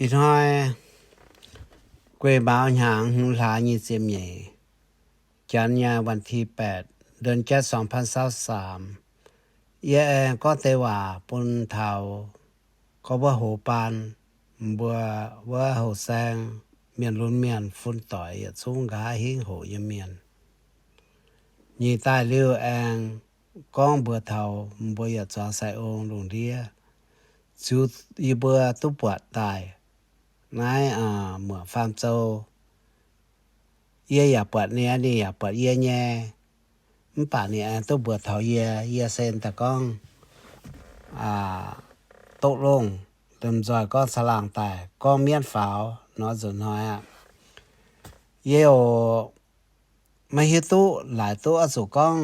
Ih hnoi guei mauz hnyangx hmz hlaax nyic ziepc nyeic, janx nyei วันที่แปด เดือนเจ็ด สองพันยี่สิบสาม, yie aengx gorngv deix waac bun taux gorngv wuov hoz baan, mbuo wuov houh saeng, mienh lunx mienh fun doic yietc zungv nqa'haav hingv hoqc nyei mienh. Nyic daaih liuz aengx gorngv mbuox taux mbuo yietc zuangx sai-ong lungh ndiev, ziux yie mbuo duqv buatc daaih naaiv muoqc faam zou. Yie yaac buatc ninh, ninh yaac buatc yie nyei. Mv baac ninh aengx duqv mbuox taux yie, yie se daaih gorngv doqv longh, lomh nzoih gorngv caangh laangh daaih gorngv mienv faaux nor nzunc hnoi aqv. Yie oc, maiv hiuv duqv laaic duqv oix zuqc gorngv,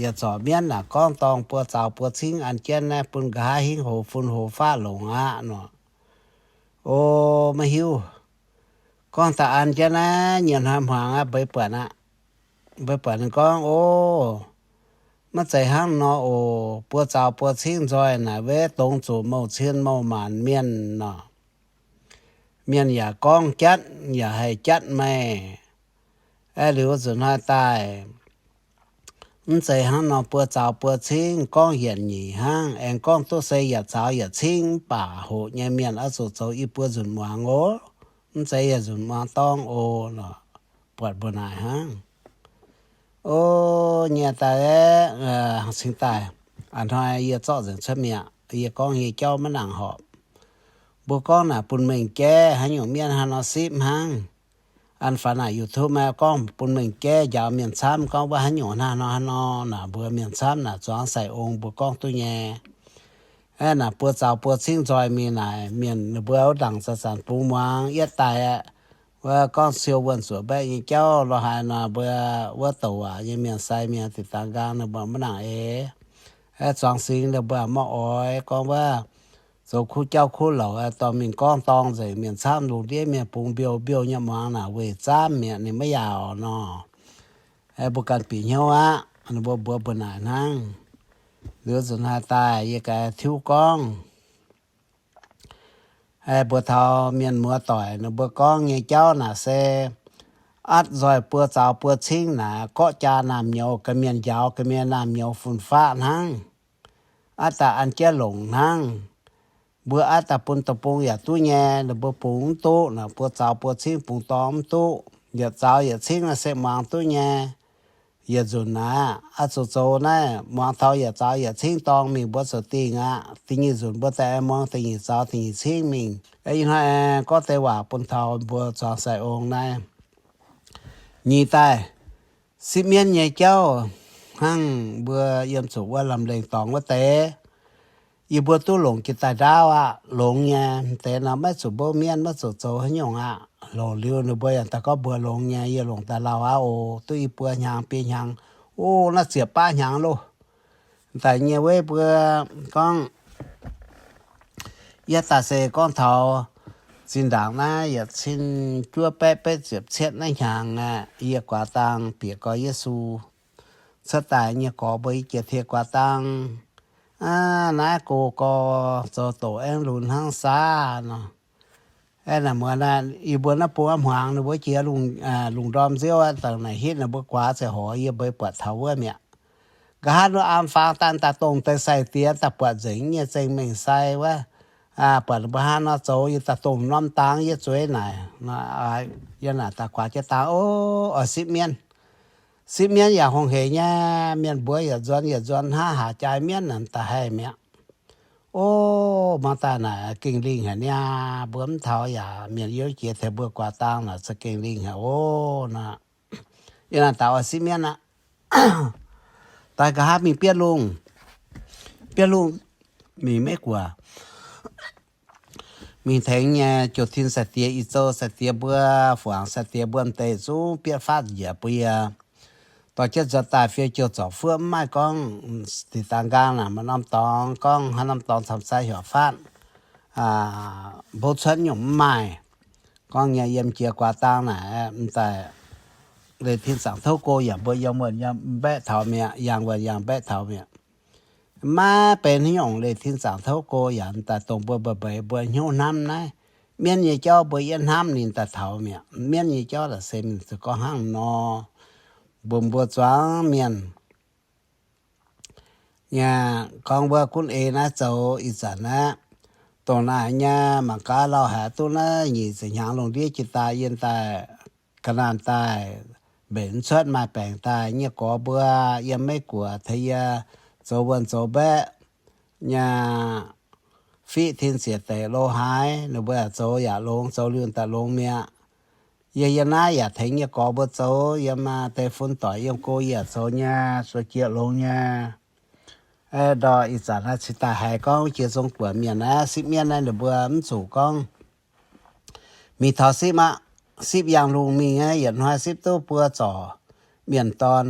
yietc zorc mienv naaic gorngv dorng buo zaux buo cingv an jienv naaiv bun nqa'haav hingv hoz fun hoz faqv longx aqv nor. O, maiv hiuv. Gorngv daaih an jienv naaiv nyienh hnoi hmuangx aqv, mbeix buatc aqv. Mbeix buatc ninh gorngv, o, maiv zeiz hnangv nor oc. Buo zaux buo cingv nzoih naaic wetv dongz zuqc mouh cien mouh maanc mienh nor. Mienh yaac gorngv jatv, yaac haih jatv meih. Aeqv, liuz nzunc hnoi daaih, mv zeiz hnangv nor buo zaux buo cingv gorngv yietc nyeic hnangv, aengx gorngv duqv se yietc zaux yietc cingv, mv baac hoqc nyei mienh oix zuqc zoux i buo nzunc muangx oc. Mv zeiz yietc nzunc muangx dorngv oc. Buatc mbuo naaic hnangv. O, nyie daaih, cingx daaih, a'hnoi yie zorqv nzengc cuotv mi'aqv. Yie gorngv nyei jauv maiv nangc horpc. Mbuo gorngv naaic bun mengh jaiv, haaix nyungc mienv haaix nor sipv hnangv. An faaux naaic YouTube maiv gorngv bun mengh jaiv njaaux mienh camv gorngv wuov haaix nyungc hnangv nor hnangv nor naaic, mbuo mienh camv naaic zuangx sai-ong mbuo gorngv duqv nyei. Aeqv, naaic buo zaux buo cingv nzoih mingh naaic, mienh ninh mbuo wuov ndaangc zanc-zanc bungx muangx yietv daaih aqv. Wuov gorngv siou wuonh zuoqc mbaeqv nyei jauv lo haaix nor, mbuo wuov douc waac nyei mienh sai mienh dingc dangx nqaang ninh mbuo maiv nangc eix. Aeqv, zuangx singx ninh mbuo maiv oix gorngv wuov zoux kuv jauv kuv louc, dorh mingh gorngv dorng nzengc, mienh camv lungh ndiev mienh bungx mbiouh mbiouh nyei muangx naaic weic zaamv mi'aqv, ninh maiv yaauc nor. Aeqv, mbuo ganh bieqc hnyouv aqv. Ninh mbuo mbuox mbuo naaic hnangv. Liuz nzunc hnoi daaih yie ganh tiuv gorngv mbuox taux mienh muoz doic, ninh mbuo gorngv nyei jauv naaic se atv nzoih buo zaux buo cingv naaic, gorqv jaa naamh nyouz, ga'mienh njaaux ga'mienh naamh nyouz fun-faqv hnangv. Atv daaih an jienv longc hnangv. Mbuo atv daaih bun deic-bung yaac duqv nyei, ninh mbuo bungx mv duqv naaic, buo zaux buo cingv bungx dorng mv duqv. Yietc zaux yietc cingv naaic se muangx duqv nyei. Yietc nzunc naaic, oix zuqc zoux naaiv muangx taux yietc zaux yietc cingv dorng mingh mbuo zoux dingh aqv. Da'nyeic nzunc mbuo daaih muangx da'nyeic zaux da'nyeic cingv mingh. Ih hnoi aengx gorngv deix waac bun taux mbuo zuangx sai-ong naaiv. Nyic daaih, sipv mienv nyei jauv hnangv mbuo yiem zuqc wuov lamh lengh dorngx wuov deix, yie mbuo duqv longc jiex daaih ndaauv aqv. Longx nyei deix nor maiv zuqc mbouv mienv, maiv zuqc zoux haaix nyungc aqv. Longc liuz ninh mbuo yaac daaih gorngv mbuox longx nyei, yie longc daaih lauh aqv oc. Duqv i buo hnyangx biei hnyangx, o, naaiv ziepc baav hnyangx loh. Daaih nyei weiv mbuo gorngv, yie daaih se gorngv taux zinh ndaangc naaiv yietc cin juov baeqv betv ziepc cietv naaiv hnyangx aeqv, yie guaax dang bieqc gorx Yesu. Cuotv daaih nyei gorx mbuo i jiex tie guaax dang, naaiv go gorx zoux doqc aengx lunx hnangv saav nor. Aeqv, naaic muonz naaiv yie mbuo naaiv bung aqv hmuangx ninh mbuo jiex lungh ndorm nziouv aqv, dangc naaic hitv ninh mbuo guaax ziouc horc yie mbeix buatc taux wuov mi'aqv. Nqa'haav nor aam faang daaih daaih dongh deix sai diex daaih buatc nzengc nyei zengh mengh sai wuov, buatc ninh mbuo hnangv nor zoux, yie daaih dongh norm dang yie zueiz naaic, yie naaic daaih guaax jienv dang, o, oix sipv mienv. Sipv mienv yaac hungh heic nyei, mienh mbuox yietc nzuonx yietc nzuonx hnangv, haaix jaaix mienv naaic daaih haih mi'aqv. O, mangc daaih naaic gengh lingh haic niaa, mbuo mv taux yaac mienh youv jiex tengx mbuo guaax dang naaic za'gengh lingh haic o. Naaic yie naaic daaih oix sipv mienv aqv. Daaih nqa'haav mingh bietv lungh, bietv lungh mingh Meiv Guoqv. Mingh tengx nyei jouh tin sai-diex, i zouv sai-diex mbuo, fu-angx sai-diex mbuo m'deix zungv bietv fatv njiec bun yie. Dorh jienv nzuonx daaih fiev jouh zorc fuoqv mv maaih gorngv dingc daaih nqaang naaic maaih norm dorngx gorngv haaix norm dorngx camv sai heuc fatv, mbouv cuotv nyungc mv maaih. Gorngv nyei yiem jiex guaax dang naaic m'daaih leih tin zaangc touv go yaac mbuo yiem wuonh yiem mbaeqv taux mi'aqv, yangh wuonh yangh mbaeqv taux mi'aqv. Maiv benx haaix nyungc leih tin zaangc touv go yaac m'daaih dongh mbuo mbeix mbuo hnyouv hnamv naaiv, Mienv nyei jauv mbuo yiem hnamv ninh daaih taux mi'aqv. Mienv nyei jauv daaih se ninh gorngv hnangv nor, mbuo mbuo zuangx mienh nyei gorngv wuov gunv ei naaiv zoux ih zanc aqv. Dongh naaiv nyei mangc gaax lauh haic duqv naaiv nyic ziepc hnyangx lungh ndiev jiex daaih yiem daaih ga'naanh daaih mbenc cuotv maaih baengc daaih nyei gorx mbuo yiem Meiv Guoqv tengx yie zoux wuonh zoux mbaeqv nyei fiqv tin ziec deix lo haaix, ninh mbuo yaac zoux yaac longx, zoux liuz daaih longx mi'aqv. Yie yiem naaiv yaac tengx yie gorx mbuo zoux, yiem deix fun doic yiem go yie yaac zoux nyei, zoux jiex longx nyei. Ndorh ih zanc naaiv cingx daaih haiz gorngv jiex Zong-Guoqv mienh naaiv sipv mienv naaiv ninh mbuo mv zuqc gorngv mingh taux sipv aqv. Sipv yangh lungh mingh aqv, yietc hnoi sipv duqv buo zorc mienh dorn.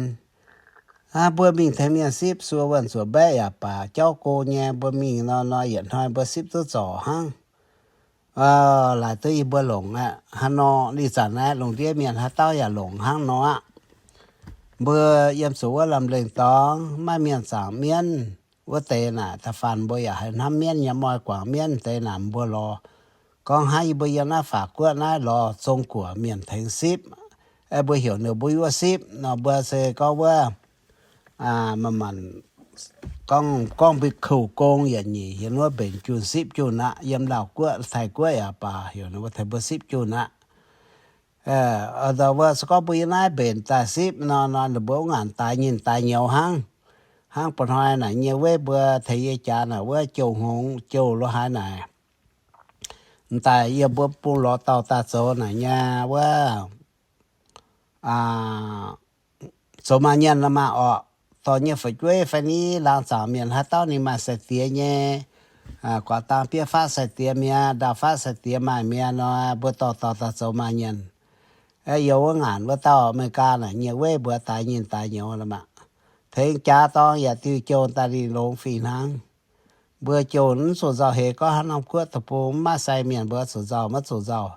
Aa, mbuo mingh tengx mienh sipv suo wuonh zuoqc mbaeqv yaac baac jauv go nyei, mbuo mingh nor nor yietc hnoi mbuo sipv duqv zorc hnangv. Laaix duqv yie mbuo longc aqv. Hnangv nor ih zanc naaiv lungh ndiev mienh haaix dauh yaac longc hnangv nor aqv. Mbuo yiem zuqc wuov lamh lengh dorngx maiv mienh zaangc mienv wuov deix naaic, da'faanh mbuo yaac haiz hnamv mienv nyei, maiv guangc mienv deix naaic mbuo lorz gorngv hnangv yie mbuo yiem naaiv Faatv Guoqv naaiv lorz Zong-Guoqv mienh tengx sipv, aeqv, mbuo heuc ninh mbuo yuoqv sipv nor, mbuo se gorngv wuov, aa, manc-manc gorngv, gorngv mbuo kouv gong yietc nyeic hienx wuov mbenc junh sipv junh aqv. Yiem Laauh Guoqv, Taiv Guoqv yaac baac heuc ninh mbuo tengx mbuo sipv junh aqv. Ndau wuov se gorngv mbuo yiem naaiv mbenc daaih sipv nor, nor ninh mbuo wuov ngaanc daix nyinh daix nyouz hnangv. Hnangv mba'hnoi naaic nyei weiv mbuo tengx yie jaax naaic wuov jouh hngongx jouh lo haaix naaic, m'daaih yiem mbuo bung lorz dauh daaih zoux naaic nyei wuov, zoux maaih nyienh la'maah orqc. Dorh nyei fu'jueiv fai ni laangz zaangc mienh haaix dauh ninh maaih sai-diex nyei, guaax dang biev fatv sai-diex mi'aqv, ndau fatv sai-diex maaih mi'aqv nor, mbuo dorh dorh daaih zoux maaih nyienh. Yiem wuov ngaanc wuov dauh America naaic nyei weiv mbuo daix nyinh daix nyouz la'maah. Tengx jaax dorng yaac diuh jouh daaih ninh longx fih hnangv. Mbuo jouh mv zuqc nzauh heix gorngv haaix norm guoqv deic-bung mv maaih sai mienh mbuo zuqc nzauh maiv zuqc nzauh.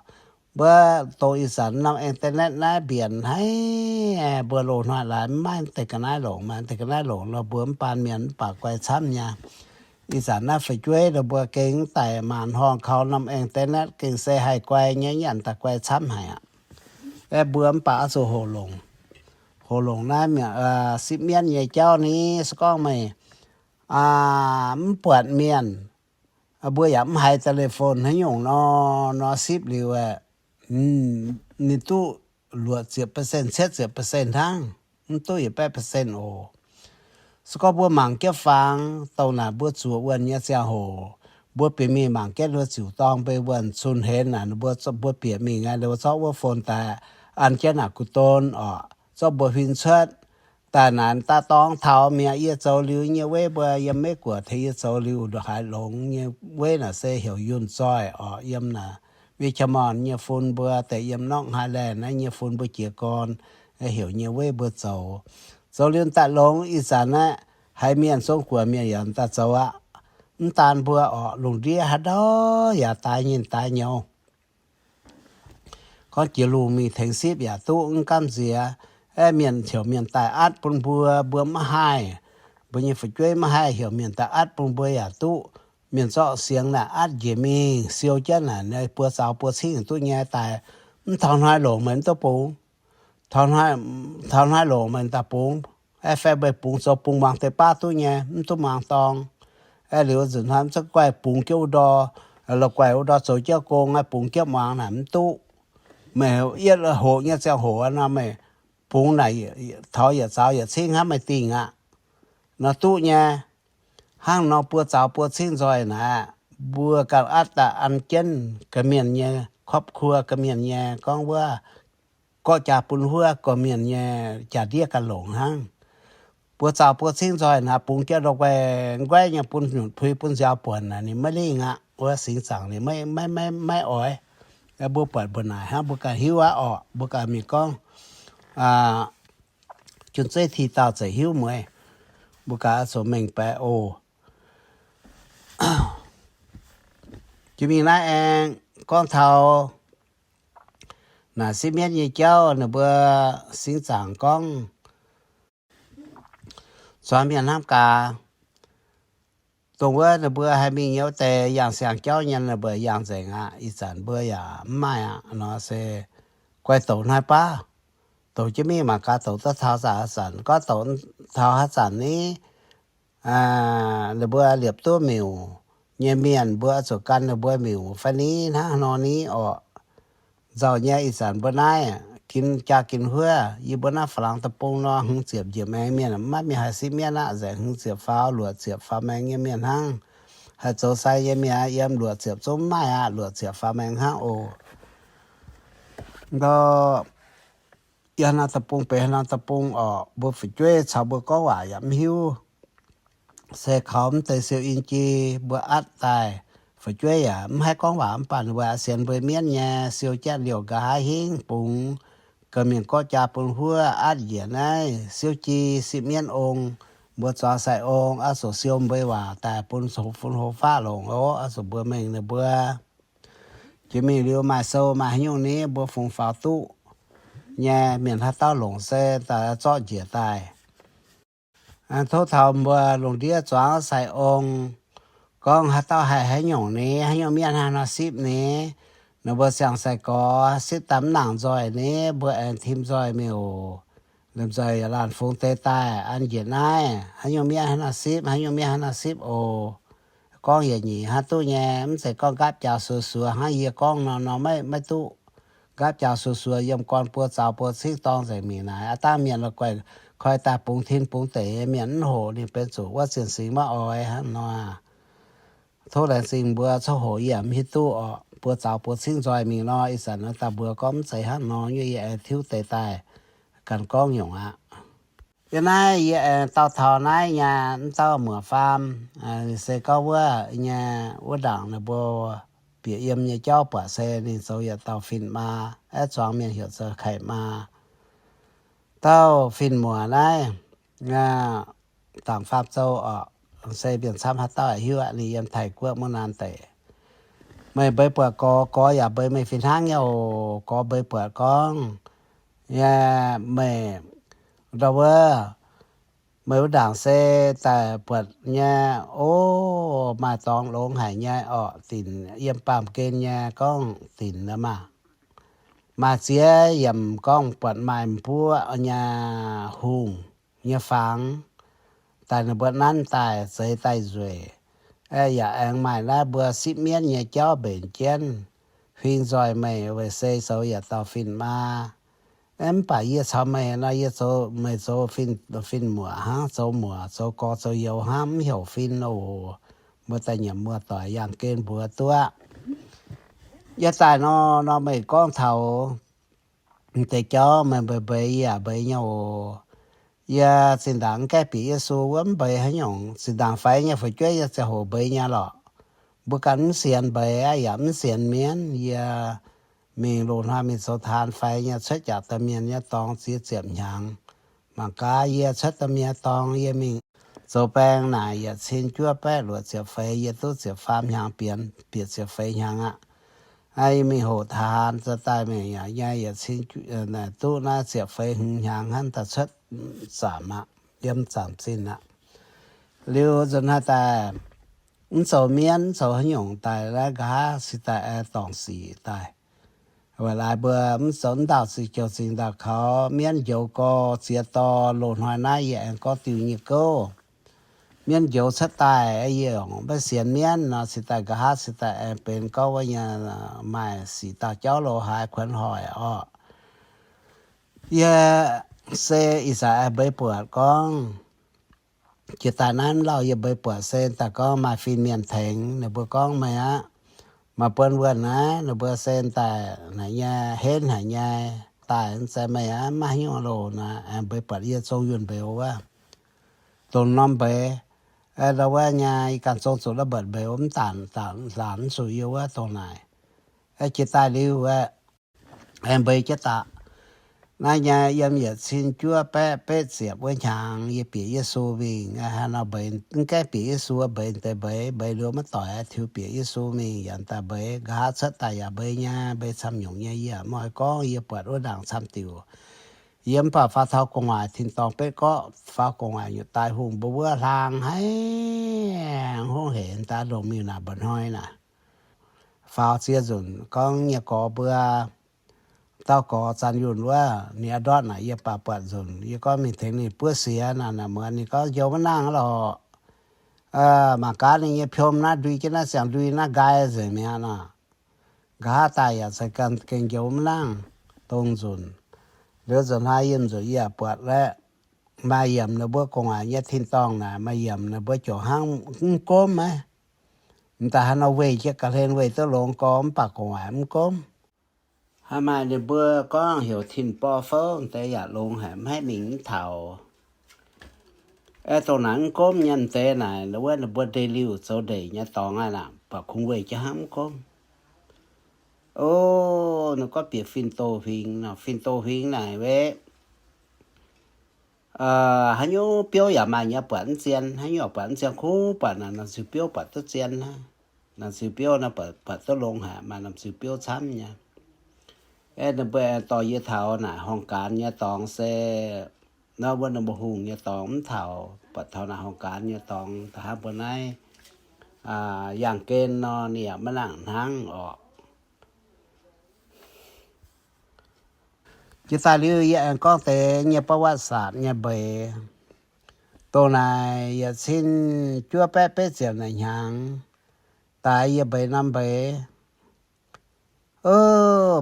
Mbuo dongh ih zanc norm internet naaiv mbienc haic, mbuo loz-hnoi laaix mv maaih deix ga'naaiv longc, maaih deix ga'naaiv longc nor mbuo mv baan mienh mv baac guai camv nyei. Ih zanc naaiv fu'jueiv nor mbuo gengh mv daaih maanc horngh kaux norm internet gengh se haih guai nyei, yaac daaih guai camv haic aqv. Aeqv, mbuo mv baac oix zuqc hoqc longc, hoqc longc naaiv sipv mienv nyei jauv ni. Se gorngv meih mv buatc mienh, mbuo yaac mv haiz telephone haaix nyungc nor, nor sipv liuz, ninh duqv luoqc ziepc percent, cietv ziepc percent hnangv, mv duqv yietc baeqv percent oc. Se gorngv mbuo mangc jienv fangx, dongh naaic mbuo zuoqc wuonh nyei ziangh hoc, mbuo bieqc mingh mangc jienv wuov ziuc dorng mbei wuonh cun-hlen naaic, mbuo, mbuo bieqc mingh aqv, ninh mbuo zorqv wuov phone daaih an jienv naaic gu'don orqc, zorqv mbuo huin cuotv. Daaih naaic daaih dorngx taux mi'aqv, yie zoux liuz nyei weiv mbuo yiem Meiv Guoqv tengx yie zoux liuz haaix longx nyei weiv naaic se heuc Yunh Zoih orqc, yiem naaic Richmond nyei fun mbuo deix, yiem norqv Highland naaiv nyei fun mbuo jiez gorn heuc nyei weiv mbuo zoux. Zoux liuz daaih longx ih zanc naaiv, haiz mienh Zong-Guoqv mienh yaac daaih zoux aqv. Mv daan mbuo orqc, lungh ndiev haaix ndau yaac daix nyinh daix nyouz. Gorngv jiex lungh mingh tengx sipv yaac duqv, mv gamh nziex. Aeqv, mienh heuc mienh daaih atv bun mbuo, mbuo maiv haih. Mbuo nyei fu'jueiv maiv haih, heuc mienh daaih atv bun mbuo yaac duqv. Mienh zorqv siangx naaic atv njiec mingh siou jienv naaic, buo zaux buo cingv duqv nyei daaih. Mv taux hnoi longc meih mv duqv bungx. Taux hnoi longc meih daaih bungx. Aeqv, fai meih bungx zoux bungx muangx deix baav duqv nyei, mv duqv muangx dorng. Aeqv, liuz nzunc hnoi mv zeiz guaih bungx jienv wuov ndor, la'guaih wuov ndor zoux jienv gong, bungx jienv muangx naaic mv duqv. Meih yietv hoqc nyei ziangh hoc nor, meih bungx naaic taux yietc zaux yietc cingv hnangv meih dingh aqv. Nor duqv nyei. Hnangv nor buo zaux buo cingv nzoih naaic, mbuo ganh atv daaih an jienv ga'mienh nyei ครอบครัว, ga'mienh nyei gorngv wuov gorqv jaa bun huov, gorqv-mienh nyei jaa-ndiev ganh longc hnangv. Buo zaux buo cingv nzoih naaic bungx jienv ndau guai nquaiv nyei bun nyunc pui bun nziaaux buonc naaic ninh maiv lingh aqv. Wuov singx zaangc ninh maiv, maiv, maiv oix. Mbuo buatc mbuo naaic hnangv mbuo ganh hiuv aqv orqc. Mbuo ganh mingh gorngv, junh zeiv ti dauh zeic hiuv mueiz. Mbuo ganh oix zuqc mengh baeqc oc. Jiex mingh naaiv aengx gorngv taux naaic sipv mienv nyei jauv, ninh mbuo singx zaangc gorngv zuangx mienh hnamv gaax. dongh wuov ninh mbuo haih mingh nyei wuov deix yangh siang-jauv nyei, ninh mbuo yangh nzengc aqv. Ih zanc mbuo yaac mv maaih aqv nor se guai douc hnoi baav, douc jienv mingh mangc gaax douc duqv taux haaix zanc. Gorngv douc taux haaix zanc ni, ninh mbuo liepc duqv miuc nyei mienh mbuo zuqc gan ninh mbuo miuc fai ni hnangv nor ni orqc. Nzauh nyei ih zanc mbuo naaiv ginv jaa ginv huov, yie mbuo naaiv Faalaangx deic-bung nor hmz ziepc njiec maengx mienh maiv mingh haih sipv mienv aqv. Nzengc hmz ziepc faaux luoqc ziepc faaux maengx nyei mienh hnangv. Haih zoux sai nyei mienh yiem luoqc ziepc zungv mv maaih aqv. Luoqc ziepc faaux maengx hnangv oc. Ndortv yie haaix norm deic-bung benx haaix norm deic-bung orqc, mbuo fu'jueiv caux mbuo gorngv waac yaac mv hiuv. Se kaux mv deix siou in-jie mbuo atv daaih, fu'jueiv yaac mv haih gorngv waac mv baac ninh mbuo sienx mbuo mienv nyei siou jatv liouh nqa'haav hingv bungx ga'mienh gorqv jaa bun huov atv njiec naaiv siou ji sipv mienv ong. Mbuo zuangx sai-ong oix zuqc siou mbeix waac daaih bun fun hlo faqv longc oc. Oix zuqc mbuo mengh ninh mbuo jiex mingh liuz maaih sou maaih haaix nyungc ni mbuo fungx faaux duqv nyei mienh haaix dauh longc se daaih zorqv njiec daaih. Tov taux mbuo lungh ndiev zuangx sai-ong gorngv haaix dauh haih haaix nyungc ni, haaix nyungc mienh haaix nor sipv ni, ninh mbuo siang-sai-gorx sipv daaih mv nangc nzoih ni, mbuo aengx tim nzoih mingh oc. Lomh nzoih yaac laanh fungx deix daaih an njiec naaiv, haaix nyungc mienh haaix nor sipv, haaix nyungc mienh haaix nor sipv oc. Gorngv yietc nyeic hnangv duqv nyei, mv zeiz gorngv nqaapv jaaux suoz-suoz hnangv yie gorngv nor nor maiv, maiv duqv. Nqaapv jaaux suoz-suoz yiem gorn buo zaux buo cingv dorng nzengc mingh naaic, aav dangh mienh la'guaih koi daaih bungx tin bungx deic nyei mienh mv hoqc ninh benx zuqc wuov zienh singx maiv oix hnangv nor. Tov laengz zingh mbuo coqv hoqc yie mv hiuv duqv orqc. Buo zaux buo cingv nzoih mingh nor, ih zanc naaiv daaih mbuo gorngv mv zeiz hnangv nor, yie aengx tiuv deix daaih ganh gorngv nyungc aqv. Yie naaiv yie aengx dauh taux naaiv nyei mv dauh muoc faam, se gorngv wuov nyei wuov ndaangc ninh mbuo bieqc yiem nyei jauv buatc se ninh zoux yietc dauh fin-maa, aeqv, zuangx mienh heuc zoux Kaih Maa. Dauh fin-muoc naaiv, Dangc Faam Zou orqc, se mienh camv haaix dauh hiuv aqv, ninh yiem Taiv-Guoqv muonv naaiv deix. Meih mbeix buatc gorx, gorx yaac mbeix meih fih hnangv nyei oc. Gorx mbeix buatc gorngv, yie, meih, ndau wuov, meih wuov ndaangc se daaih buatc nyei, o, maaih dorngx longx haic nyei orqc, dinc yiem baamh gen nyei gorngv dinc maah. Maaih ziex yiemc gorngv buatc maaih mbuoqv nyei hungh nyei fangx daaih ninh mbuo nanv daaih zeix daaih nzueic. Yaac aengx maaih naaiv mbuo sipv mienv nyei jauv mbenc jienv huing nzoih meih weic se zoux yietc dauh fin-maa. Mv baac yie caux meih nor, yie zoux, meih zoux fin-muoc hnangv, zoux muoc, zoux gorx, zoux youz hnangv, mv heuc fin oc. Mbuo daaih nyiemc muoz-doic yangh gen mbuox duqv. Yie daaih nor, nor meih gorngv taux deix jauv meih mbeix mbeix yie yaac mbeix nyei oc. Yie zinh ndaangc mv gaengh bieqc Yesu wuov mv mbeix haaix nyungc. Zinh ndaangc faix nyei fu'jueiv yie ziangh hoc mbeix nyei lorqc. Mbuo ganh mv sienx mbeix aqv, yaac mv sienx mienv. Yie mingh loz-hnoi mingh zoux taan faix nyei, cuotv jaax domh mienh nyei dorngx ziex ziepc hnyangx. Mangc gaax, yie cuotv domh mienh dorngx, yie mingh zoux baeng naaic yietc cin juov baeqv luoqc ziepc feix, yie duqv ziepc faam hnyangx bienx, bieqc ziepc feix hnyangx aqv. Yie mingh hoqc taan za'gengh daaih mingh yaac nyei yietc cin, duqv naaiv ziepc feix hmz hnyangx hnangv daaih cuotv zaamc aqv, yiem zaamc zinh aqv. Liuz nzunc haaix daaih mv zoux mienv, mv zoux haaix nyungc daaih, naaiv nqa'haav se daaih aengx dorngc sic daaih. Weic laaix mbuo mv zoux mv ndaauh zingh jouh zingh ndaauh kaux mienv njoux gorx ziex dorh loz-hnoi naaiv yie aengx gorngv diuh nyei gouv. Mienv njoux cuotv daaih, yie maiv sienx mienv nor, se daaih nqa'haav se daaih aengx benx gorngv wuov nyei maaih sic dauh jauv lo haaix kuonx hoic orqc. Yie se ih zanc aengx mbeix buatc gorngv jiex daaih naaiv mv lauh yie mbeix buatc se daaih gorngv maaih fin-mienh tengx ninh mbuo gorngv meih aqv, maaih buonc wuonh naaiv ninh mbuo se daaih naaic nyei henv haic nyei, daaih mv zeiz meih aqv, maiv haaix nyungc loh naaic. Aengx mbeix buatc yie zong yunh mbeix wuov, dongh norm mbeix, ndau wuov nyei yie ganh zong zuqc la'mbetc mbeix wuov, mv daanc daanc laanc mv zuqc yie wuov dongh naaic. Jiex daaih liuz aeqv, aengx mbeix jienv daaih. Naaiv nyei yiem yietc cin juov baeqv betv ziepc wuov hnyangx yie bieqc Yesu mingh. Haaix nor mbeix, mv gaengh bieqc Yesu, mbeix deix mbeix, mbeix liuz maiv doic, tiux bieqc Yesu mingh yaac daaih mbeix. Nqa'haav cuotv daaih yaac mbeix nyei, mbeix camv nyungc nyei, yie mv oix gorngv. Yie buatc wuov ndaangc camv diuc. Yie mv baac faaux taux gu'nguaaic tin-dorngh betv gorqv, faaux gu'nguaaic nyutc daaih hungh mbuo wuov hlang haic, hungh hec daaih longc miuc naaic mba'hnoi naaic. Faaux ziex nzunc gorngv nyei gorx mbuo, dauh gorx Zanh Yunh wuov, ninh a'ndortv naaic yie baac buatc nzunc. Yie gorngv mingh tengx ninh buov siex naaic, naaic muonz ninh gorngv njoux maiv nangh lorqc. Mangc gaax ninh nyei piom naaiv ndui jienv naaiv siang ndui naaiv nqaai nzengc mi'aqv nor. Nqa'haav daaih yaac caux ganh gengh njoux maiv nangh dongh nzunc. Liuz nzunc hnoi yiem nzunc yie yaac buatc laeqv, maaih yiemc ninh mbuo gu'nguaaic nyei tin-dorngh naaic, maaih yiemc ninh mbuo ziouc hnangv mv gomv aqv. M'daaih haaix nor weih jienv ga'hlen weih duqv longx gorx, mv baac gu'nguaaic mv gomv. Haaix maaih ninh mbuo gorngv heuc tin-borqv fouv deix yaac longx haic, maiv haih mingh mv taux. Aeqv, dongh naaic mv gomv nyei m'deix naaic, wuov ninh mbuo ndeic-liuh zoux ndeic nyei dorngx aqv naaic, baac kungx weih jienv hnangv mv gomv. O, ninh gorngv bieqc fin-doh huingx, fin-doh huingx naaic weqv haaix nyungc biouv yaac maaih nyei buatc mv zien, haaix nyungc buatc mv zien kuv buatc naaic, nangc ziux biouv buatc duqv zien aqv. Nangc ziux biouv naaiv buatc duqv longx haic, maaih nangc ziux biouv camv nyei. Aeqv, ninh mbuo dorh yie taux naaic horngh gaanx nyei dorngx se, nor wuov ninh mbuo hungh nyei dorngx mv taux, buatc taux naaic horngh gaanx nyei dorngx, da'hnangv mbuo naaiv yangh gen nor ninh yaac maiv nangc hnangv orqc. Jiex daaih liuz yie aengx gorngv deix nyei ประวัติศาสตร์ nyei mbeix. Dongh naaic yietc cin juov baeqv betv ziepc naaic hnyangx daaih yie mbeix norm mbeix,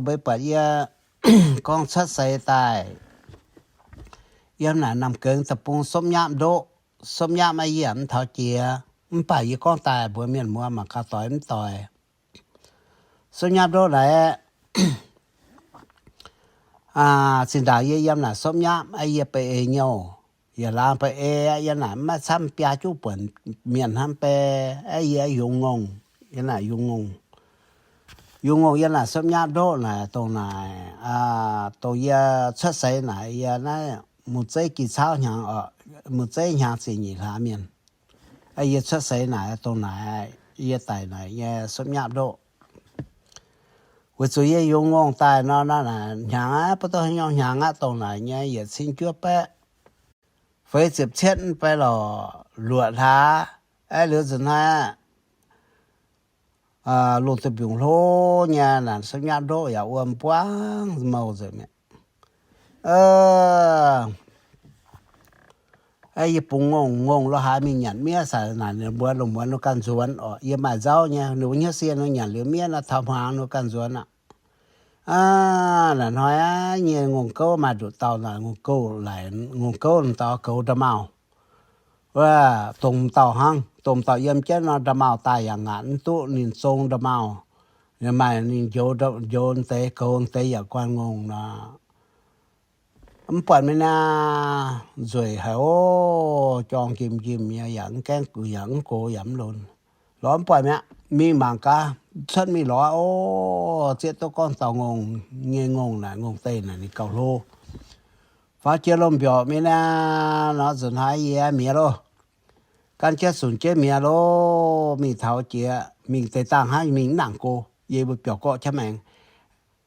mbeix buatc yie gorngv cuotv seix daaih yiem naaic Namh Gengx deic-bung Sopv Nyapv ndoqv. Sopv Nyapv aqv, yie mv taux jiex, mv baac yie gorngv daaih mbuox mienh muoz mangc gaax doix mv doix. Sopv Nyapv ndoqv naaic, zinh ndaangc yie yiem naaic Sopv Nyapv aqv, yie ba'ei nyouh, yaac laangz ba'ei aqv, yiem naaic maiv camv biaa juqv buonc mienh hnamv bei aqv, yie yungz ngongh, yiem naaic yungz ngongh. Yungz ngongh yiem naaic Sopv Nyapv ndoqv naaic, dongh naaic, dongh yie cuotv seix naaic yie naaiv muz zeiv gi cauv hnyangx, muz zeiv hnyangx ziepc nyeic hlaax mienh. Yie cuotv seix naaic dongh naaic, yie daic naaic nyei Sopv Nyapv ndoqv. Weic zuqc yie yungz ngongh daaih nor, naaiv hnyangx aqv, maiv duqv haaix nyungc hnyangx aqv, dongh naaic nyei yietc cin juov baeqv feix ziepc cietv mv bei lorqc, luoqc hlaax. Aeqv, liuz nzunc hnoi aqv, lungh duih mbiungc hlo nyei naaic Sopv Nyapv ndoqv yaac wuom buangv mouh nzengc mi'aqv. Aeqv, yie bungx ngongh, ngongh lo haaix mingh nyanc miev, sai naaic ninh mbuo lungh muonz ninh ganh nzuonx orqc. Yie maaih nzauv nyei, ninh mbuo hnyouv sie ninh nyanc liuz miev nor, taux hmuangx ninh ganh nzuonx aqv. Aav, naaic hnoi aqv, nyei ngongh gouv maaih nduqc dauh naaic, ngongh gouv laic, ngongh gouv dauh goux ndaa-maauh. Wuov, dongh dauh hnangv, dongh dauh yiem jienv nor, ndaa-maauh daaih yaac ngaatc mv duqv ninh zong ndaa-maauh. Maaih ninh njoux, njoux deix goux deix yaac guanh ngongh nor. Mv buatc mienh naaic nzueic haic oc, jorng njimv-njimv nyei, yaac mv gaengh, yaac mv gox, yaac mv lonx. Lorz mv buatc mi'aqv, mingh mangc gaax, cuotv mingh lorz oc, zieqv duqv gorngv dauh ngongh nyei ngongh naaic, ngongh deic naaic ninh gauh hlo. Faaux jiex lomh mbiorqc mingh naaic nor, nzunc hnoi yie mi'aqv loh. Gan jienv zunc jienv mi'aqv loh, mingh taux jiex mingh deix dangh hnangv mingh mv nangc go, yie mbuo biauc gorqv qaqv maengx.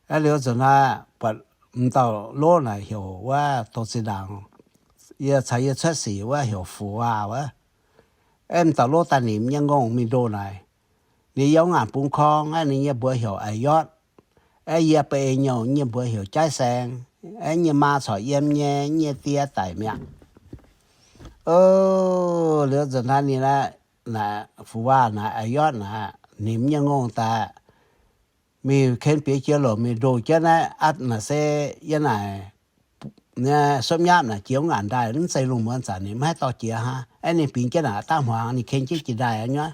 Aeqv, liuz nzunc hnoi buatc m'dauh lov naaic heuc wuov dongh zinh ndaangc yie caux yie cuotv sic wuov heuc Fu Waac wuov. Aeqv, m'dauh lov daaih nimc nyei ngongh mingh ndoh naaic. Ninh yiem ngaanc bungx korng aqv, ninh nyei mbuox heuc A'yotv. Aeqv, yie ba'ei nyouh, nyei mbuox heuc Jaiv Saeng. Aeqv, nyei maa corc yiem nyei, nyei die daic mi'aqv. O, liuz nzunc hnoi ninh naaic, naaic Fu Waac naaic, A'yotv naaic, nimc nyei ngongh daaih mingh ken bieqc jiex lomc mingh ndoh jienv naaiv, aa, naaic se yie naaic Sopv Nyapv naaic jiex wuov ngaanc ndaaih, mv zeiz lungh muonz zanc ninh maiv haih dorh jiex hnangv. Aeqv, ninh bingx jienv naaic dangh hmuangx, ninh ken jienv jiex ndaaih aqv nyuoqc.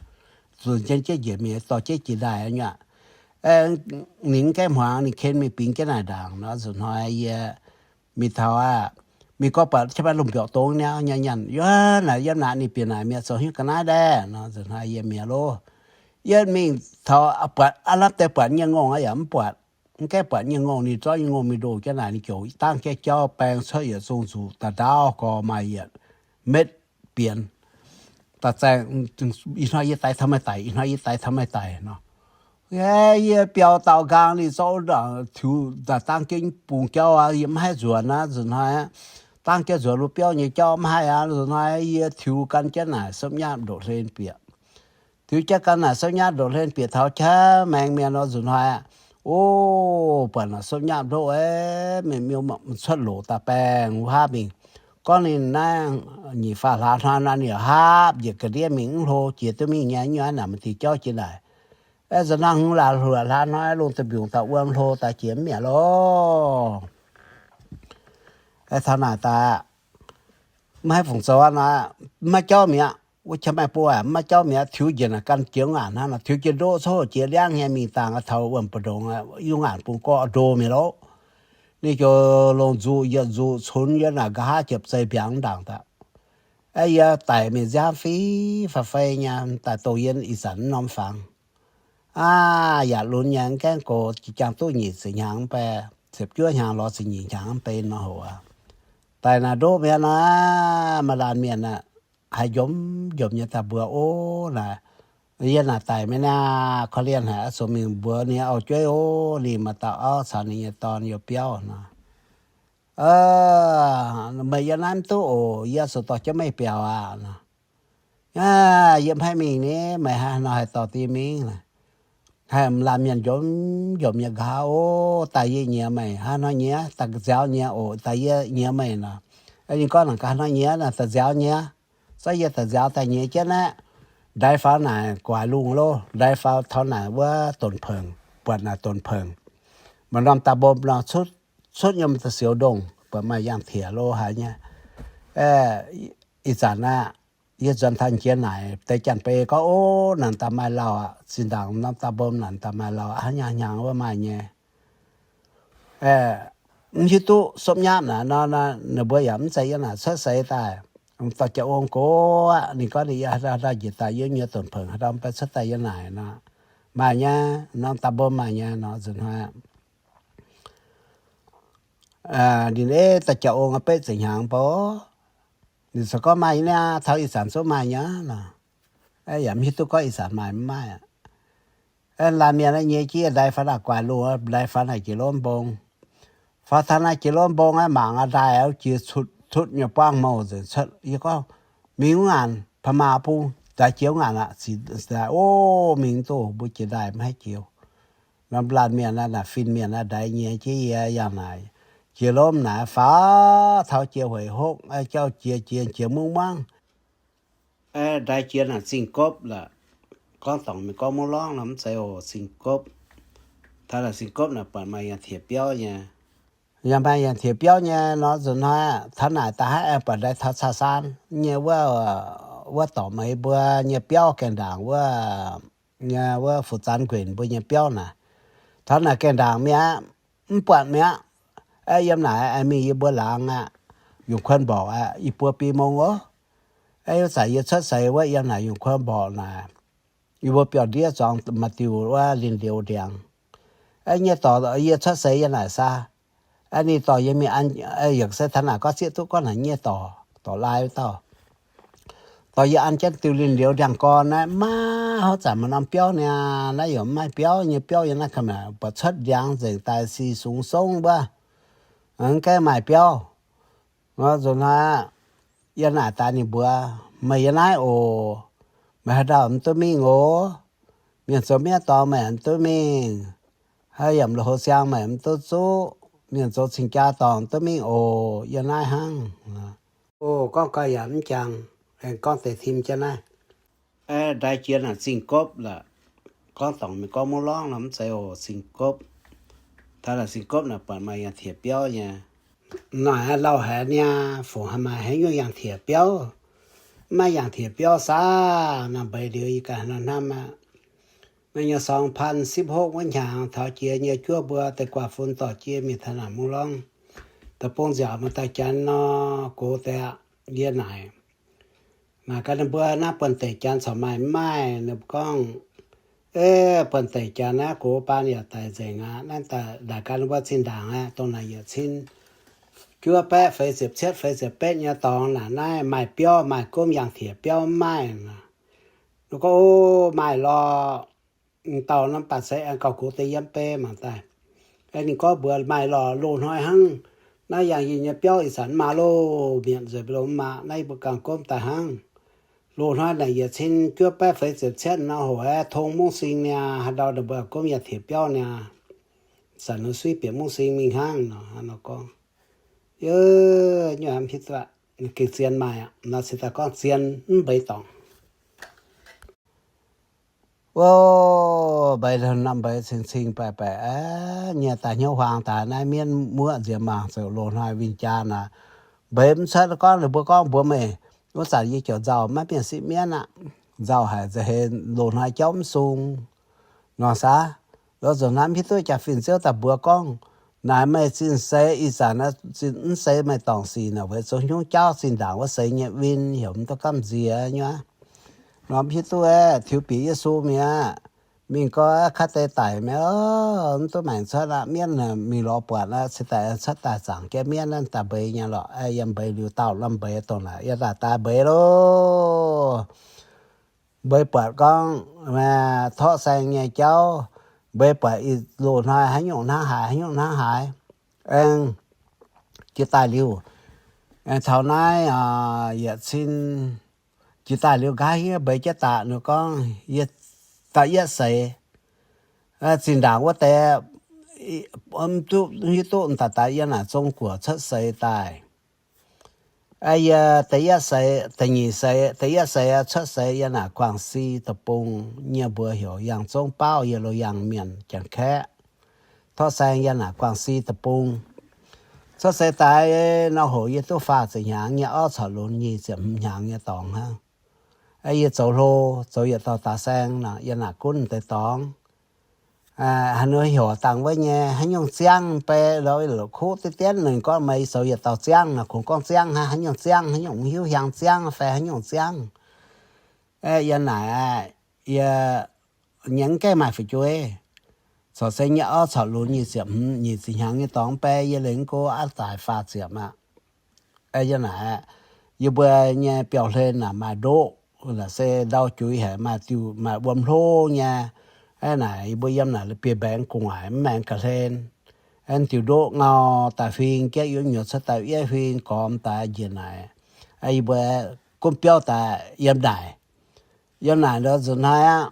Zunc jienv jienv njiec mingh dorh jienv jiex ndaaih aqv nyuoqc. Ninh mv gaengh hmuangx, ninh ken mingh bingx jienv naaic ndaangc nor, nzunc hnoi yie mingh taux aqv, mingh gorngv buatc qaqv maaih lungh mbiorqc dongz niaa, nyanc nyanc, yiem naaic, yiem naaic ninh bieqc naaic mi'aqv, zoux hnyouv ga'naaiv ndaeh nor, nzunc hnoi yie mi'aqv loh. Yie mingh taux buatc aav lamh deix buatc nyei ngongh aqv yaac mv buatc. Mv gaengh buatc nyei ngongh, ninh zorqv nyei ngongh mingh ndoh jienv naaic, ninh ziouc dangv jienv jauv baeng cuotv yietc zungh zuqc da'ndaauv gorx maaih yietc metv bienx. Da'zaengh, ih hnoi yie daix taux meih daic, ih hnoi yie daix taux meih daic nor. Aa, yie biaux daaux nqaang ninh zorqv tiux daaih dangv jienv bungx jauv aqv, yie mv haih nzuonx aqv. Nzunc hnoi aqv, dangv jienv nzuonx lu biauv nyei jauv mv haih aqv. Nzunc hnoi yie tiux gan jienv naaic sopv nyapv ndoqc hlen bieqc. Tiux jienv gan naaic sopv nyapv ndoqc hlen bieqc taux qaqv maengx mienh nor, nzunc hnoi aqv, o, buatc naaic sopv nyapv ndoqv, mienh miuc cuotv loc daaih baengh wuov hapv mingh. Gorngv ninh naaiv nyic faam hlaax hnoi nor ninh haapv njiec ga'ndiev mingh, mv hlo jiex duqv mingh nyei, nyuoz naaic maaih diuh jauv jiex naaic. Aeqv, nzunc hnoi hungh laanh hluoqc hlaax hnoi lungh duih mbiungc daaih wuom hlo daaih jiex mv mi'aqv loh. Aeqv, taux naaic daaih mv haih fungc zoux aqv nor, mv maaih jauv mi'aqv. Wuov qaqv maaih buo aqv, mv maaih jauv mi'aqv. Tiux njiec naaic gan jiex ngaanc hnangv nor, tiux jiex ndoqv coqv jiex liangv nyei mingh dangh taux wuom mbu'ndongx, yungh ngaanc bungx gorqv ndo mi'aqv loh. Ninh ziouc longc nzuqc yietc nzuqc cunx yie naaic nqa'haav jiepc zei mbiaangx ndaangc daaih. Aeqv, yie daic mingh nziaamv fei fai fei nyei, daaih dongh yie ih zanc mv norm fangx. Aav, yaac lunx nyei, mv gaengh gox, jangx duqv nyic ziepc hnyangx mv bei, ziepc juov hnyangx lorz ziepc nyeic hnyangx mv bei nor hoc aqv. Daic naaic ndoqv mi'aqv nor, maaih laanh mienh aqv, haiz njomv njomv nyei daaih mbuox, o, naaic, yie naaic daic mi'aqv, korv-lienh haic, oix zuqc mingh mbuox ninh auv-jueiv, o, ninh maaih dauh auv caux ninh nyei dorn yiem biauv nor. Meih yiem naaiv mv duqv oc, yie zuqc dorh jienv meih biaux aqv nor. Aav, yie mv haih mingh ni, meih haaix nor haih dorh diex mingh? Haih laanh mienh njomv njomv nyei nqa'haav, o, daaih yie nyiex meih, haaix nor nyiex? Daaih nziaaux nyiex oc, daaih yie nyiex meih nor. Ninh gorngv naaic, haaix nor nyiex? Daaih nziaaux nyiex. Zorqv yie daaih nziaaux daaih nyiex jienv aeqv, ndaix faaux naaic guaaix lungh loh, ndaix faaux taux naaic wuov donx pengx, buatc naaic donx pengx. Maaih norm daaih mbom nor, cuotv nyei da'siux ndongh, buatc maaih yangh tietc lo haaix nyei. Ih zanc aqv, yie nzuonx taux jiex naaic deix janx-beiv gorngv, o, naaic daaih maaih lauh aqv, zinh ndaangc norm daaih mbom naaic daaih maaih lauh aqv, haaix nyungc hnyangx wuov maaih nyei. Mv hiuv duqv sopv nyapv naaic nor, ninh mbuo yaac mv zeiz yiem naaic cuotv seix daaih. Dorh jaa-ong gox aqv, ninh gorngv ninh yiem haaix ndau njiec daaih yiem nyei donx pengx haaix ndau mv bei cuotv daaih yiem naaic nor, maaih nyei, norm daaih mbom maaih nyei nor nzunc hnoi. Ninh ei dorh jaa-ong betv ziepc hnyangx bou, ninh corc gorngv maaih nyei niaa, taux ih zanc zungv maaih nyei nor. Yaac mv hiuv duqv gorngv ih zanc maaih mv maaih aqv. Laanh mienh nyei jiex ndaix faaux naaic guaaix lungh, ndaix faaux naaic jiex lomv mbong. Faaux taux naaiv jiex lomv mbong aqv, mangc aqv, ndaaih jiex cutv nyei buangv mouh nzengc cuotv. Yie gorngv, mingh wuov ngaanc, pa'maah bung, ndaix jiex wuov ngaanc aqv. Ziqc daaih, o, mingh duqv mbuo jiex ndaaih mv haih jiex. Norm laanh mienh aqv, naaic fin-mienh aqv, ndaix nyiex jienv yie yangh naaic. Jiex lomv naaic faaux taux jiex hueic hopv, jauv jiex jiex jiex mungv muangv. Ndaix jiex naaic zingh gopv lorqc. Gorngv dorngc mingh gorngv muv lorngv nor mv zeiz oc, zingh gopv. Taux naaic zingh gopv naaic buatc maaih yangh tietc biauv nyei. Yaac maaih yangh tietc biauv nyei nor nzunc hnoi, taux naaic daaih haiv aengx buatc ndaix taux Caa Saan nyei wuov, wuov dorngc meih mbuo nyei biauv gaengh ndaangc wuov, nyei wuov Fu Zan Nquenc mbuo nyei biauv naaic. Taux naaic gaengh ndaangc mi'aqv, mv buatc mi'aqv. Aeqv, yiem naaic aengx mingh yie mbuo laangz aqv, Yungh Kuon Mborqc aqv, i buo bi mong oc. Aeqv, zanc yie cuotv seix wuov yiem naaic Yungh Kuon Mborqc naaic, yie mbuo biauv-ndiev zuangx maaih diuh wuov linh liuz ndiangx. Aeqv, nyei dorc yie cuotv seix yiem naaic saa. Aeqv, ninh dorh yie mingh an, yaac se taux naaic gorngv zieqv duqv gorngv naaic nyei dorc, dorc laai wuov dauh. Dorh yie an jienv diuh linh liuz ndiangx-gorn naaiv, maiv haaix zanc maaih norm biauv niaa, naaiv yaac mv maaih biauv nyei, biauv yiem naaiv ga'naaiv buatc cuotv ndiangx nzengc daaih si sungx songv wuov, mv gaengh maaih biauv. Nor nzunc hnoi aqv, yie naaic daaih ninh mbuox, meih yiem naaiv oc. Meih haaix dauh mv duqv mingh oc. Mienh zoux mienv dorngx meih mv duqv mingh. Haaix yiem loz-hoz siang meih mv duqv zuqv. Mienh zoux cing-jaa dorngx mv duqv mingh oc. Yiem naaiv hnangv. O, gorngv gau yaac mv jangx, aengx gorngv deix tim jienv naaiv. Ndaix jiex naaic zingh gopv lorqc. Gorngv dorngc mingh gorngv muv lorngv nor mv zeiz oc, zingh gopv. Taux naaic zingh gopv naaic buatc maaih yangh tietc biauv nyei. Naaic lauh haic niaa, fungc haaix maaih haaix nyungc yangh tietc biauv. Mv maaih yangh tietc biauv saah? Naaic mbeix liuz yie ganh nor hnamv aqv. Naaiv nyei song paan sipv hopv wuov hnyangx taux jiex nyei juov mbuo deix guaax fun dorh jiex mingh taux naaic muv lorngv. Deic-bung nziaauc maaih dauh janx nor, gox deix aqv. Yie naaic, naaic gaax ninh mbuo, naaiv buonv-deic janx corc maaih mv maaih? Ninh mbuo gorngv, e, buonv-deic janx naaiv gox baan yaac daic nzengc aqv. Naaiv daaih naaic gaax ninh mbuo zinh ndaangc aqv, dongh naaic yietc cin juov baeqv feix ziepc cietv feix ziepc betv nyei dorngx naaic, naaiv maaih biauv, maaih gomv yangh tietc biauv mv maaih? Ninh gorngv, o, maaih lorqc. dauh norm baac se aengx gauh gox deix yiem bei mangc daaih. Ninh gorngv mbuox maaih lorqc, loz-hnoi hnangv. Naaiv yangh yie nyei biauv ih zanc mv maaih loh, mietc nzueic loh mv maaih. Naaiv yie mbuo ganh gomv daaih hnangv. Loz-hnoi naaic yietc cin juov baeqv feix ziepc cietv nor hoc aeqv, tong mungv sing niaa, haaix ndau ninh mbuo gomv yaac tiex biauv niaa. Zanc nor suiv bieqc mungv sing mingh hnangv nor, hnangv nor gorngv. Yie nyuoqc hnamv hiuv duqv, gengh zien maaih aqv. Nor cingx daaih gorngv zien mv mbeix dorngc. Ov, mbeix norm mbeix cing-cing baeqc-baeqc nyei daaih hnyouv huaang daaih naaiv mienv muoqv nziex mangc zoux loz-hnoi win-jaa naaic. Mbeix mv cuotv gorngv ninh mbuo gorngv mbuox meih, wuov zanc yie ziouc nzauh maiv mienh sipv mienv aqv. Nzauh haic nza'heix loz-hnoi jauv mv sung nor saah. Loz nzunc hnamv hiuv duqv jaa-fin ziouv daaih mbuox gorngv, naaic meih zinh seix ih zanc zinh mv seix meih dorngc sic naaic weic zoux hnyouv jauv zinh ndaangc wuov seix nyei win heuc mv duqv gamh nziex nyuoqc. Norm hiuv duqv aeqv, tiux bieqc Yesu mi'aqv. Mingh gorngv kaav deix daic mi'aqv, mv duqv maengc cuotv aqv. Mienv mingh lorz buatc aqv, cingx daaih cuotv daaih zaangc jienv mienv naaiv daaih mbeix nyei lorqc. Yiem mbeix liuz dauh norm mbeix dongh naaic yiem daaih daaih mbeix loh. Mbeix buatc gorngv torqv saeng nyei jauv, mbeix buatc ih loz-hnoi haaix nyungc hnangv haaix, haaix nyungc hnangv haaix. Aengx jiex daaih liuz, aengx taux naaiv yietc cin jiex daaih liuz nqa'haav mbeix jienv daaih, ninh gorngv, yie da'yietv seix, zinh ndaangc wuov deix, mv duqv hiuv duqv daaih daaih yiem naaic Zong-Guoqv cuotv seix daaih. Yie da'yietv seix, da'nyeic seix, da'yietv seix cuotv seix yiem naaic Guangv-Si deic-bung, nyei mbuox heuc Yangh Zungv Baauv, yiem Loz-Yangh Mienh, Janx-Kaeqv. Torqv saeng yiem naaic Guangv-Si deic-bung. Cuotv seix daaih nor hoc yie duqv faah ziepc hnyangx nyei, orv corc lunx nyic ziepc hmz hnyangx nyei dorngx hnangv. Yie zoux hlo, zoux yietc dauh daaih saeng nor, yiem naaic gunv deix dorngx. Haaix nyungc heuc dangh wuov nyei, haaix nyungc ziangv bei, lorz kuv deix dienv, ninh gorngv meih zoux yietc dauh ziangv nor, kungx gorngv ziangv hnangv, haaix nyungc ziangv, haaix nyungc mv hiuv, hiaang ziangv fai haaix nyungc ziangv. Yiem naaic yie nyei mv gaengh maaih fu'jueiv. Corc se nyei orv corc lunx nyic ziepc hmz, nyic ziepc hnyangx nyei dorngx bei, yie lengc go aav daaih faah ziepc aqv. Yiem naaic, yie mbuo nyei biauv-hlen naaic maaih ndoqv, naaic se ndau juix haic, maaih diuh maaih wuom hlo nyei. Naaic yie mbuo yiem naaic bieqc mbaengx gu'nguaaic mv maengx ga'hlen. Diuh ndoqv ngau daaih huing jienv, yuoqv nyuoz cuotv daaih yietv huing gormx daaih njiec naaic. Yie mbuo gunv biauv daaih yiem naaic. Yiem naaic nor nzunc hnoi aqv,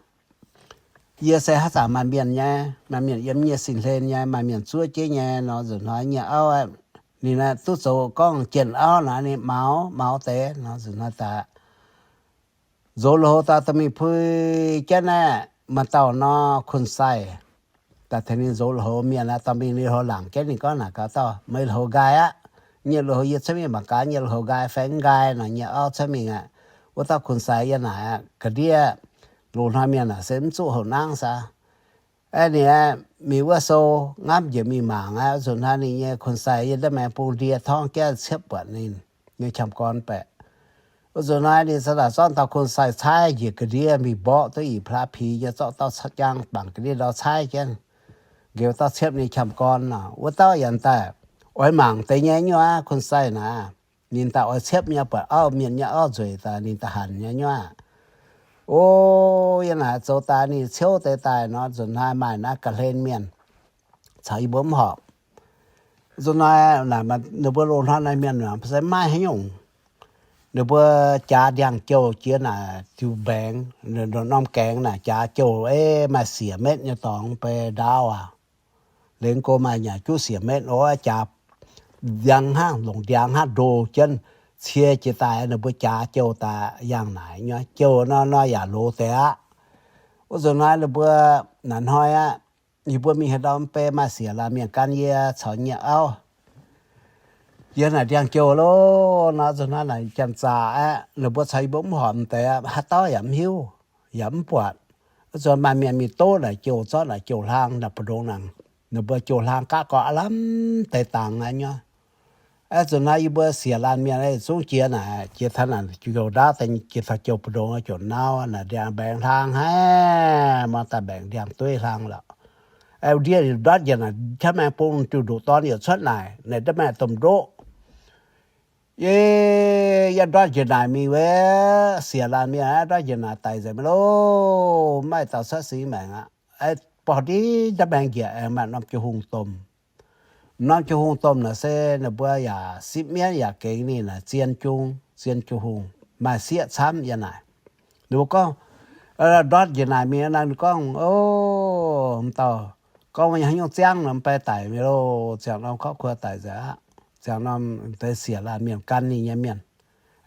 yie se haaix zanc maaih mienh nyei, maaih mienh yiem nyei sin-hlen nyei, maaih mienh zuov jienv nyei nor nzunc hnoi nyei auv, ninh duqv zoux gorngv jienh auv naaic, ninh maux, maux deix nor nzunc hnoi daaih nzox lui-houx daaih dorh mingh pui jienv naaiv, maaih dauh nor Kun-Saih daaih tengx ninh nzox lui-houx mienh aqv, dorh mingh lui-houx laangc jienv ninh gorngv naaic gaax dauh, meih lui-houx nqaai aqv. Nyei lui-houx yie cuotv mingh mangc gaax nyei lui-houx nqaai fai mv nqaai nor, nyei auv cuotv mingh aqv. Wuov dauh Kun-Saih yiem naaic aqv, ga'ndiev loz-hnoi mienh naaic se mv zuqc houc nangv saah. Aeqv, ninh aeqv, mingh wuov sou ngamv njiec mingh mangc aqv, nzunc hnoi ninh nyei Kun-Saih yiem ndiev maengx bung ndie torngv jienv ciepv buatc ninh nyei qam gorn baeqc. Wuov nzunc hnoi ninh cingx daaih zorqv dauh Kun-Saih caaiv njiec ga'ndiev mingh mborqv duqv i plaav pix nyei, zorqv dauh jang bangc ga'ndiev ndau caaiv jienv, nqemh dauh ciepv ninh qam gorn nor. Wuov dauh yaac daaih oix mangc deix nyei nyuoqc aqv, Kun-Saih naaic. Ninh daaih oix ciepv nyei, buatc auv, mienh nyei auv nzueic daaih ninh daaih hanc nyei nyuoqc aqv. O, yiem naaic zoux daaih ninh ciouv deix daaih nor, nzunc hnoi maaih naaiv ga'hlen mienh caux yie mbuo mv horpc. Nzunc hnoi naaic ninh mbuo loz-hnoi naaiv mienh se maiv haaix nyungc. Ninh mbuo jaax ndiangx-jouh jiex naaic diuh mbaengx, norm gaengx naaic jaax jouh, aeqv, maaih siec metv nyei dorngx bei ndaauv aqv. Lengx go maaih nyaaic juqv siec metv, o, jaax ndiangx hnangv, longc ndiangx hnangv ndoh jienv cie jiex daaih, ninh mbuo jaax jouh daaih yangh naaic nyei. Jouh nor, nor yaac loz deix aqv. Wuov nzunc hnoi ninh mbuo naaic hnoi aqv, yie mbuo mingh haaix ndau mv bei maaih siec laanh mienh gan yie caux nyei auv. Yie naaic ndiangx-jouh loh nor, nzunc hnoi naaic janx-zaqc aqv, ninh mbuo caux yie mbuo mv horpc deix aqv, haaix dauh yaac mv hiuv, yaac mv buatc. Wuov nzunc maaih mienh mingh doqv naaic jouh, zorqv naaic jouh hlang naaic mbu'ndongx naaic, ninh mbuo jouh hlang gaav gorx aav lamh deix dangx aqv nyei. Aeqv, nzunc hnoi yie mbuo siec laanh mienh zungv jiex naaic, jiex taux naaic jouh ndaauv deix, jiex taux jouh mbu'ndongx ziouc nau naaic ndiangx mbaengx hlang haic, maiv daaih mbaengx ndiangx-dueiv hlang lorqc. Aeqv, ndiev ndortv njiec naaic, jauv maengx bung diuh ndoqc dorn yaac cuotv naaic, naaic ndiev maaih domh ndoqv. Yie, yie ndortv njiec naaic mingh wuov, siec laanh mienh ndortv njiec naaic daic nzengc maiv loh, maaih dauh cuotv singx maengc aqv. Borh ndiev nda'maengx njiec aengx maaih norm jiu-hungh domh. Norm jiu-hungh domh naaic se ninh mbuo yaac sipv mienv yaac gengx ninh naaic zien jung, zien jiu-hungh, maaih sieqv camv yiem naaic. Ninh mbuo gorngv, ndortv njiec naaic mingh naaic, ninh gorngv, O, m'dauh, gorngv haaix nyungc ziangv nor, mv bei daic mi'aqv loh. Ziangh norm korv kuo daic nzengc aqv. Ziangh norm deix siec laanh mienh gan ninh nyei mienh.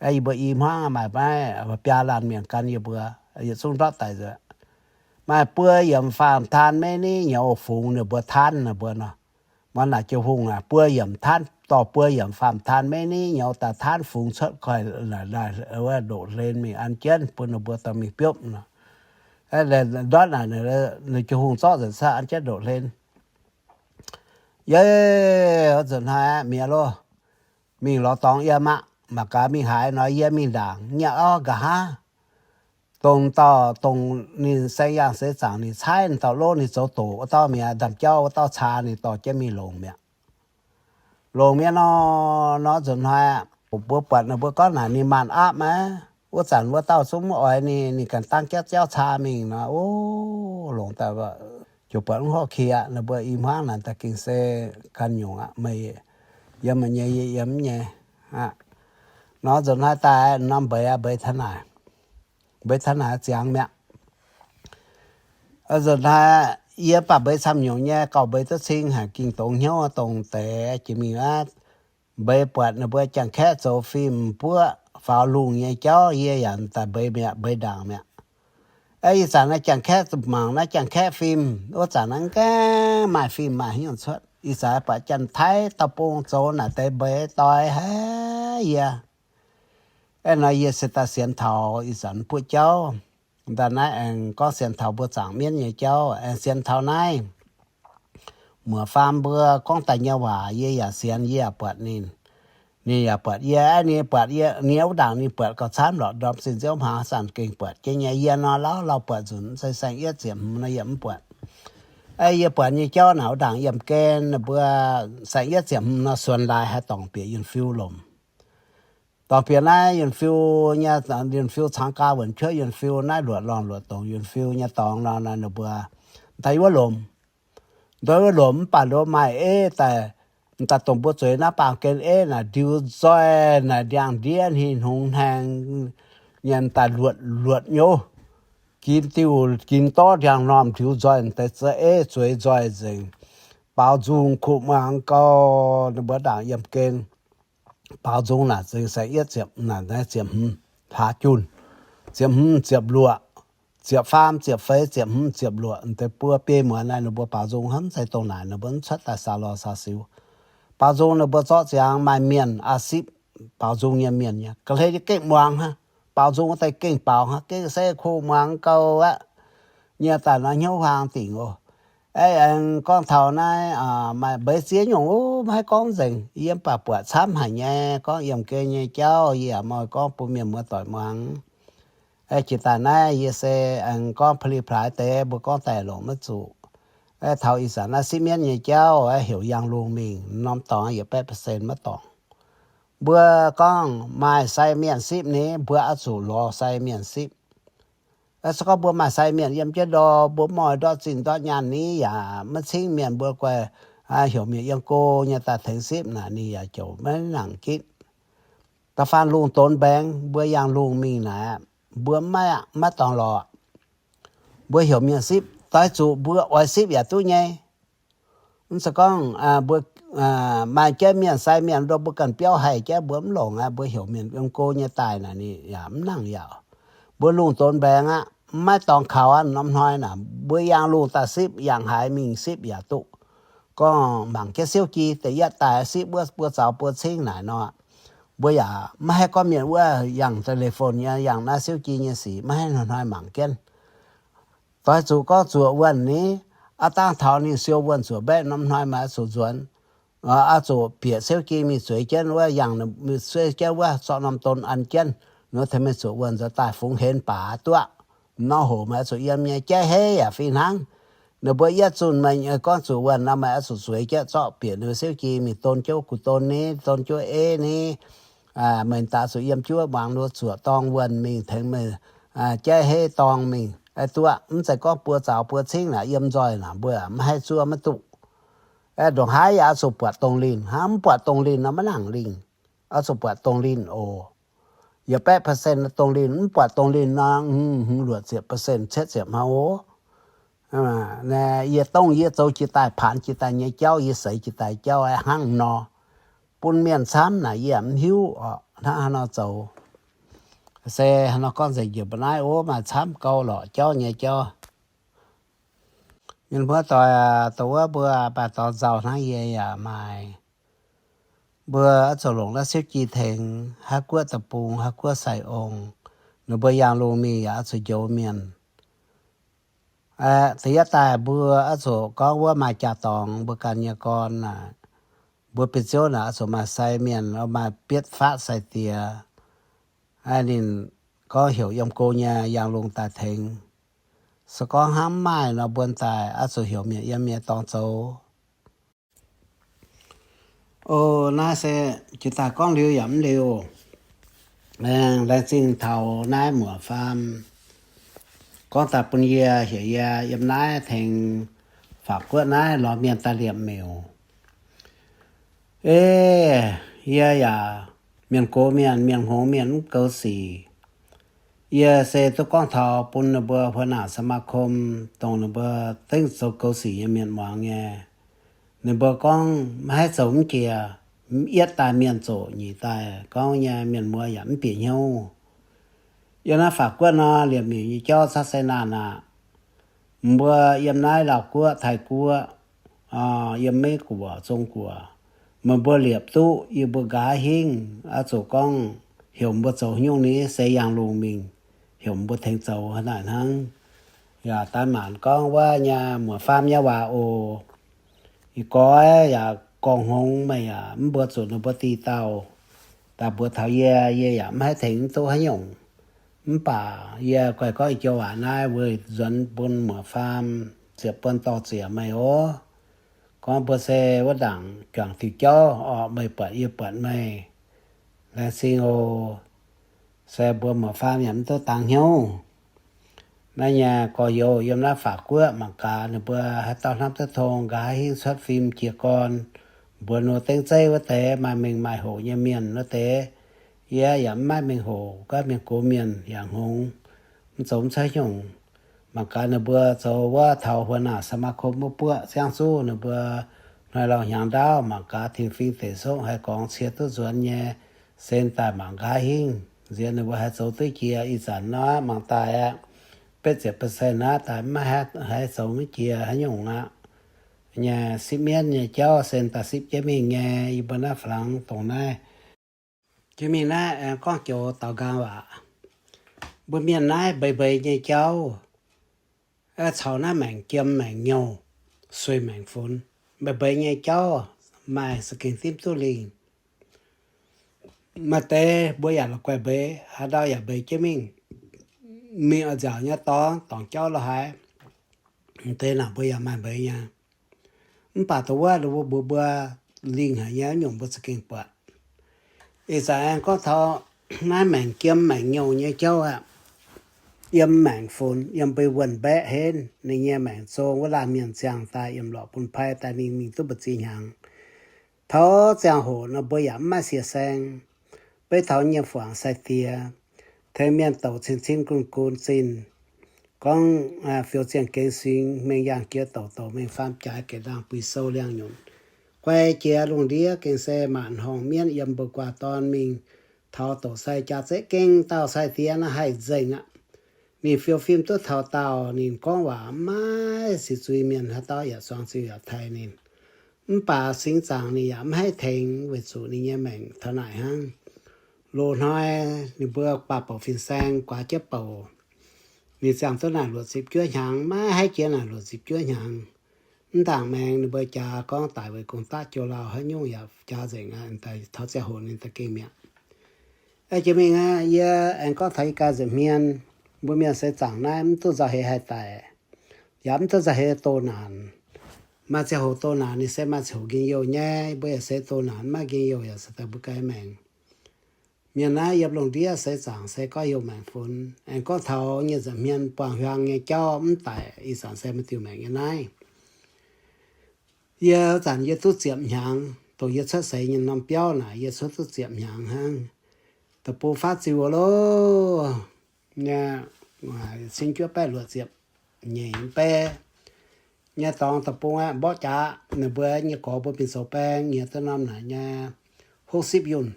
Yie mbuo i hmuangv maaih maiv biaa laanh mienh gan yie mbuo, yietc zungv ndortv daic nzengc. Maaih buo yiemc faam taan meiv niv nyouz fungx ninh mbuo taanv ninh mbuo nor. Muonz naaic jiu-hungh aac, buo yiemc taanv, dorh buo yiemc faam taan meiv niv nyouz daaih taanv fungx cuotv koiv, ndoqc hlen mingh an jienv bun ninh mbuo dorh mingh biopv nor. Ndortv naaic, ninh jiu-hungh zorqv nzengc caqv an jienv ndoqc hlen. Yie, nzunc hnoi aqv, mi'aqv loh. Mingh lorz dorngx yiem aqv. Mangc gaax mingh haaix nor, yie mingh ndaangc nyei orv nqa'haav. Dongh dauh dongh ninh saeng-yangh seix zaangc ninh caaiv dauh lov ninh zoux doqc wuov dauh mi'aqv, ndaamv-jauv wuov dauh caa ninh dorh jienv mingh longc mi'aqv. Longc mi'aqv nor, nor nzunc hnoi aqv, mbuo buatc ninh mbuo gorngv naaic ninh maanc aapv maiv? Wuov zanc wuov dauh zungv mv oix ninh, ninh ganh dangv jauv caa mingh nor, o, longc daaih ziouc buatc mv horqc kie aqv. Ninh mbuo i hmuangv naaic daaih gengh se ganh nyungc aqv, meih yiem meih nyei, yie yiem mv nyei. Nor nzunc hnoi daaih norm mbeix aqv, mbeix taux naaic, mbeix taux naaic ziangx mi'aqv. Nzunc hnoi yie mv baac mbeix camv nyungc nyei, gauh mbeix duqv cing haic, ging dongz hnyouv dongh deix jiex mingh aqv. Mbeix buatc ninh mbuo Janx-Kaeqv zoux fim buoqv faaux lungh nyei jauv, yie yaac daaih mbeix mi'aqv, mbeix ndaangc mi'aqv. Ih zanc naaiv Janx-Kaeqv mangc naaiv Janx-Kaeqv fim, wuov zanc naaiv mv gaengh maaih fim maaih haaix nyungc cuotv. Ih zanc buatc Janx-Taiv dauh bung zoux naaic deix mbeix doix haic yie. Aeqv, nor yie se daaih sienx taux ih zanc buoqv jauv. Daaih naaiv aengx gorngv sienx taux mbuo zaangc mienv nyei jauv, aengx sienx taux naaiv muoc faam mbuo gorngv daaih nyei waac yie yaac sienx, yie yaac buatc ninh. Ninh yaac buatc yie, aeqv, ninh buatc yie, ninh wuov ndaangc ninh buatc gauh camv lorqc, ndorm zinh nziouv hmuangx zanc gengh buatc jienv nyei. Yie nor lauh lauh buatc nzunc, se saeng-yietv ziepc hmz nor yie mv buatc. Aeqv, yie buatc nyei jauv naaic wuov ndaangc yiem gen ninh mbuo saeng-yietv ziepc hmz nor suonx laaix haih dorngc bieqc Yunh Fiu lomc. Dorngc bieqc naaiv Yunh Fiu nyei, Yunh Fiu cangx gau wuonc juov Yunh Fiu naaiv luoqc lorngh luoqc dongc Yunh Fiu nyei dorngx nor, ninh mbuo daaih wuov lomc. Nduov wuov lomc mv baac nduov maaih eiv daaih, daaih dongh mbuo zueiz naaiv baamh gen eiv naaic ndiux nzoih naaic ndiangx-ndiev hnih hngongx hnaeng nyei daaih luotc luotc nyouv. Ginx diuh ginx dorv ndiangx-normh ndiux nzoih deix za'eiv zueiz nzoih nzengc. Baaux nzung kuv muangx gau, ninh mbuo ndaangc yiem gen. Baaux nzung naaic zengx saeng-yietv ziepc, naaic ziepc hmz hlaax junh, ziepc hmz ziepc luoqc, ziepc faam ziepc feix ziepc hmz ziepc luoqc deix buo biei muonz naaiv ninh mbuo baaux nzung hnamv zeiz dongh naaic ninh mbuo mv cuotv daaih saux lorz saux siux. Baaux nzung ninh mbuo zorqv ziangx maaih mienh aqv sipv baaux nzung nyei mienh nyei, ga'hlen gengh muangx hnangv. Baaux nzung daaih gengh baaux hnangv, gengh se kuv muangx gau aqv. Nyei daaih nor hnyouv huaang dingc oc. Aengx gorngv taux naaiv maaih mbeix ziex nyungc, mv haih gorngv nzengc, yie mv baac buatc camv haic nyei. Gorngv yiem gen nyei jauv yie yaac mv oix gorngv bun mienh muoz doic muangx. Jiex daaih naaiv yie se aengx gorngv pa'li plaaix deix mbuo gorngv daaih longc maiv zuqc. Taux ih zanc naaiv sipv mienv nyei jauv heuc yangh lungh mingh, norm dorngx yietc baeqv percent maiv dorngc. Mbuo gorngv maaih sai mienh sipv ni, mbuo oix zuqc lorz sai mienh sipv. Se gorngv mbuo maaih sai mienh yiem jienv ndor, mbuo mv oix ndortv zinh ndortv nyaanh ni yaac maiv cingv mienh, mbuo guai heuc mienh yiem go nyei daaih tengx sipv naaic ninh yaac ziouc maiv nangc gitv. Da'faanh lungh donx mbaengx mbuo yangh lungh mingh naaic, mbuo maiv, maiv dorngx lorz. Mbuo heuc mienh sipv, doix zuqc mbuo oix sipv yaac duqv nyei. Mv zeiz gorngv mbuo maaih jienv mienh sai mienh ndo mbuo ganh biauv haih jienv mbuo mv longc aqv. Mbuo heuc mienh yiem go nyei daaih naaic ninh yaac mv nangc yaac. Mbuo lungh donx mbaengx aqv, maiv dorngx kaux aqv. Norm hnoi naaic mbuo yangh lungh daaih sipv, yangh haaix mingh sipv yaac duqv. Gorngv mangc jienv siouv ji da'yietv daaih sipv wuov buo zaux buo cingv naaic nor, mbuo yaac maiv haih gorngv mienh wuov yangh telephone nyei, yangh naaiv siouv ji nyei sic, maiv haih hnoi-hnoi mangc jienv. Doix zuqc gorngv zuoqc wuonh ni, aav dangh taux ninh siou wuonh zuoqc mbaeqv norm hnoi maaih oix zuqc nzuonx, oix zuqc bieqc siouv ji mingh zueiz jienv wuov, yangh siouv jienv wuov, zorqv norm don an jienv, nor tengx meih zuqc wuonh nzuonx daaih fungx henx baac duqv aqv. Nor hoc meih oix zuqc yiem nyei. Jaiv heiv yaac fih hnangv. Ninh mbuo yietv zunh meih gorngv zuqc wuonh nor, meih oix zuqc zueiz jienv zorqv bieqc ninh siouv ji mingh don jienv guv don ni, don jienv eiv ni. Meih daaih zuqc yiem jienv muangx nor zuoqc dorng wuonh mingh tengx meih jaiv heiv dorng mingh. Aeqv, duqv aqv. Mv zeiz gorngv buo zaux buo cingv naaic yiem nzoih naaic mbuo maiv haih zuov maiv duqv. Aeqv, ndongc haaix yaac oix zuqc buatc dongh linh hnangv. Mv buatc dongh linh nor maiv nangc lingh. Oix zuqc buatc dongh linh oc. Yietc baeqv percent dongh linh, mv buatc dongh linh nor, hmz hmz luoqc ziepc percent, cietv ziepc hnoi oc. Yie dongh yie zoux jiex daaih, paanx jiex daaih nyei jauv, yie seix jiex daaih jauv hnangv nor, bun mienh camv naaic yie mv hiuv oc. Hnangv haaix nor zoux, se haaix nor gorngv nzengc njiec mbuo naaiv oc, maaih camv gauh lorqc jauv nyei jauv. Mienh muoz-doic, dongh wuov mbuo baac dorh nzauh hnangv yie yaac maaih. Mbuo oix zuqc longc naaiv siouv jiex tengx haaix guoqv deic-bung, haaix guoqv sai-ong, ninh mbuo yangh lungh mingh yaac oix zuqc njoux mienh. Da'yietv daaih mbuo oix zuqc gorngv wuov maaih jaa-dorngx mbuo ganh nyei gorn naaic, mbuo biauv-ziouv naaic oix zuqc maaih sai mienh, maaih bietv faatv sai-diex, ninh gorngv heuc yiem go nyei yangh lungh daaih tengx. Se gorngv hnangv mv maaih nor, mbuo daaih oix zuqc heuc mienh yiem nyei dorngx zoux. O, naaiv se jiex daaih gorngv liuz yaac mv liuz. Laengz zingh taux naaiv muoc faam gorngv daaih bun yie, heuc yie yiem naaiv tengx Faatv Guoqv naaiv lorz mienh daaih liepc miuc. Ei, yie yaac mienh gox mienh, mienh hngongx mienh mv goux sic. Yie se duqv gorngv taux bun ninh mbuo หัวหน้าสมาคม, dongh ninh mbuo dengv zoux goux sic nyei mienh muangx nyei. Ninh mbuo gorngv maiv haih zoux mv jiex, yietv daaih mienh zoqc, nyic daaih gorngv nyei mienh muoz yaac mv bieqc hnyouv. Yiem naaiv Faatv Guoqv nor, liepc miuc nyei jauv caqv se naanc aqv. Mbuo yiem naaiv Laauh Guoqv, Taiv Guoqv, yiem Meiv Guoqv, Zong Guoqv, meih mbuo liepc duqv yie mbuo nqa'haav hingv, oix zuqc gorngv heuc mbuo zoux haaix nyungc ni se yangh lungh mingh, heuc mbuo tengx zoux hnangv naaic hnangv. Yaac daaih maanc gorngv wuov nyei muoc-faam nyei waac oc. Ih gorx yaac gorngv hngongx meih yaac mv mbuo zuqc ninh mbuo dih dauh daaih mbuox taux yie, yie yaac mv haih tengx mv duqv haaix nyungc. Mv baac yie guaih gorngv ih joux waac naaiv weic nzuonx bun muoc-faam ziepc buonc dorh ziec meih oc. Gorngv mbuo se wuov ndaangc juangc diuc jauv orqc, meih buatc yie buatc meih. Laengz zingh oc. Se mbuo muoc-faam yaac mv duqv dangx hnyouv. Naaiv nyei gorx-youz yiem naaiv Faatv Guoqv mangc gaax ninh mbuo haaix dauh hnamv duqv tong nqa'haav hingv cuotv fim jiez gorn mbuox ninh mbuo dengv zeiv wuov deix maaih mengh maaih hoc nyei mienh wuov deix. Yie yaac mv maaih mengh hoc, gorngv mienh gox mienh yaac hngongx, mv zoux mv cuotv nyungc. Mangc gaax ninh mbuo zoux wuov taux หัวหน้าสมาคม wuov buoqv ziangv zuqc ninh mbuo hnoi lauh hnyangx ndaauv mangc gaax Tin-Fingx Deic Sokv haih gorngv cie duqv nzuonx nyei, sen daaih mangc nqa'haav hingv nziex ninh mbuo haih zoux duqv jiex. Ih zanc nor mangc daaih aqv, betv ziepc percent naaiv daaih maiv haih zoux maiv jiex haaix nyungc aqv. Nyei sipv mienv nyei jauv sen daaih sipv jienv mingh nyei. Yie mbuo naaiv Faa^laangx dongh naaiv jienv mingh naaiv aengx gorngv joux daaux nqaang waac. Mbuo mienh naaiv mbeix mbeix nyei jauv, caux naaiv maengc jiem maengc nyouh, sueih maengc funx, mbeix mbeix nyei jauv maaih za'gengh dimv duqv lingh. Maaih deix mbuo yaac la'guaih mbeix, haaix ndau yaac mbeix jienv mingh. Mingh oix nziaauc nyei dorngx, dorngc jauv lo haaix, deix naaic mbuo yaac maaih mbeix nyei. Mv baac dongh wuov mbuo mbuo mbuo lingh haic nyei wuov nyungc mbuo za'gengh buatc. Ih zanc aengx gorngv taux naaiv maengc jiem maengc nyouh nyei jauv aqv. Yiem maengc funx, yiem mbeix wuonh mbaeqv henv, ninh nyei maengc zong wuov laanh mienh ziangh daaih yiem lorqc bun pai daaih ninh mingh duqv mbu'ziex hnyangx. Taux ziangh hoc nor mbuo yaac mv maaih sie saeng. Beiv taux nyiemc fuangx sai-diex, tengx mienh douc cin-cin gun-gun zinh, gorngv fiou zienh gengx singx mengh yaangh jiex douc douc mengh faam jaaix gec ndaangh buix sou liangh nyunc. Guai jiex lungh ndiev gengh se maanc horngh mienv yiem mbuo guaax dorn mingh. Taux douc sai jaax zeiv gengh dauh sai-diex naaiv haih nzengc aqv. Ninh fiou fim duqv taux daauh, ninh gorngv waac maiv sic zuiz mienh haaix dauh yaac zuangx ziux yaac taaih ninh. Mv baac singx zaangc ninh yaac mv haih tengx weic zuqc ninh nyei maengc taux naaic hnangv. Loz-hnoi ninh mbuo baac bouc fin-saeng guaax jienv bouc, ninh ziangh duqv naaic luoqc ziepc juov hnyangx, maiv haih jiex naaic luoqc ziepc juov hnyangx. Mv ndaangc maengx ninh mbuo jaax gorngv daic weic gong-daqv jiu-lauh haaix nyungc yaac jaax nzengc aqv. Taux ziangh hoc ninh daaih gengh mi'aqv. Jiex mingh aqv, yie aengx gorngv taux yie ganh nza'hmien, mbuo mienh seix zaangc naaiv mv duqv nzauh heix haih daic, yaac mv duqv nzauh heix doh naanc. Maaih ziangh hoc doh naanc ninh se maaih ziangh hoc njien-youh nyei, mbuo yaac se doh naanc maiv njien-youh yaac se daaih mbuo ganh maengc. Mienh naaiv yiem lungh ndiev seix zaangc se gorngv heuc maengc funx. Aengx gorngv taux nyei nza'hmien buangh hiuang nyei jauv mv daic, ih zanc se maaih diuh maengc nyei naaiv. Yie zanc yie duqv ziepc hnyangx, dongh yie cuotv seix nyei norm biauv naaic, yie cuotv duqv ziepc hnyangx hnangv. Deic-bung faatv ziux loh, nyei, cin juov baeqv luoqc ziepc nyeic baeqv nyei dorngx deic-bung aqv, mborqv jaax ninh mbuo nyei gorx mbuo mingh zoux baeng, nyiec duqv norm naaic nyei hopv sipv yunh.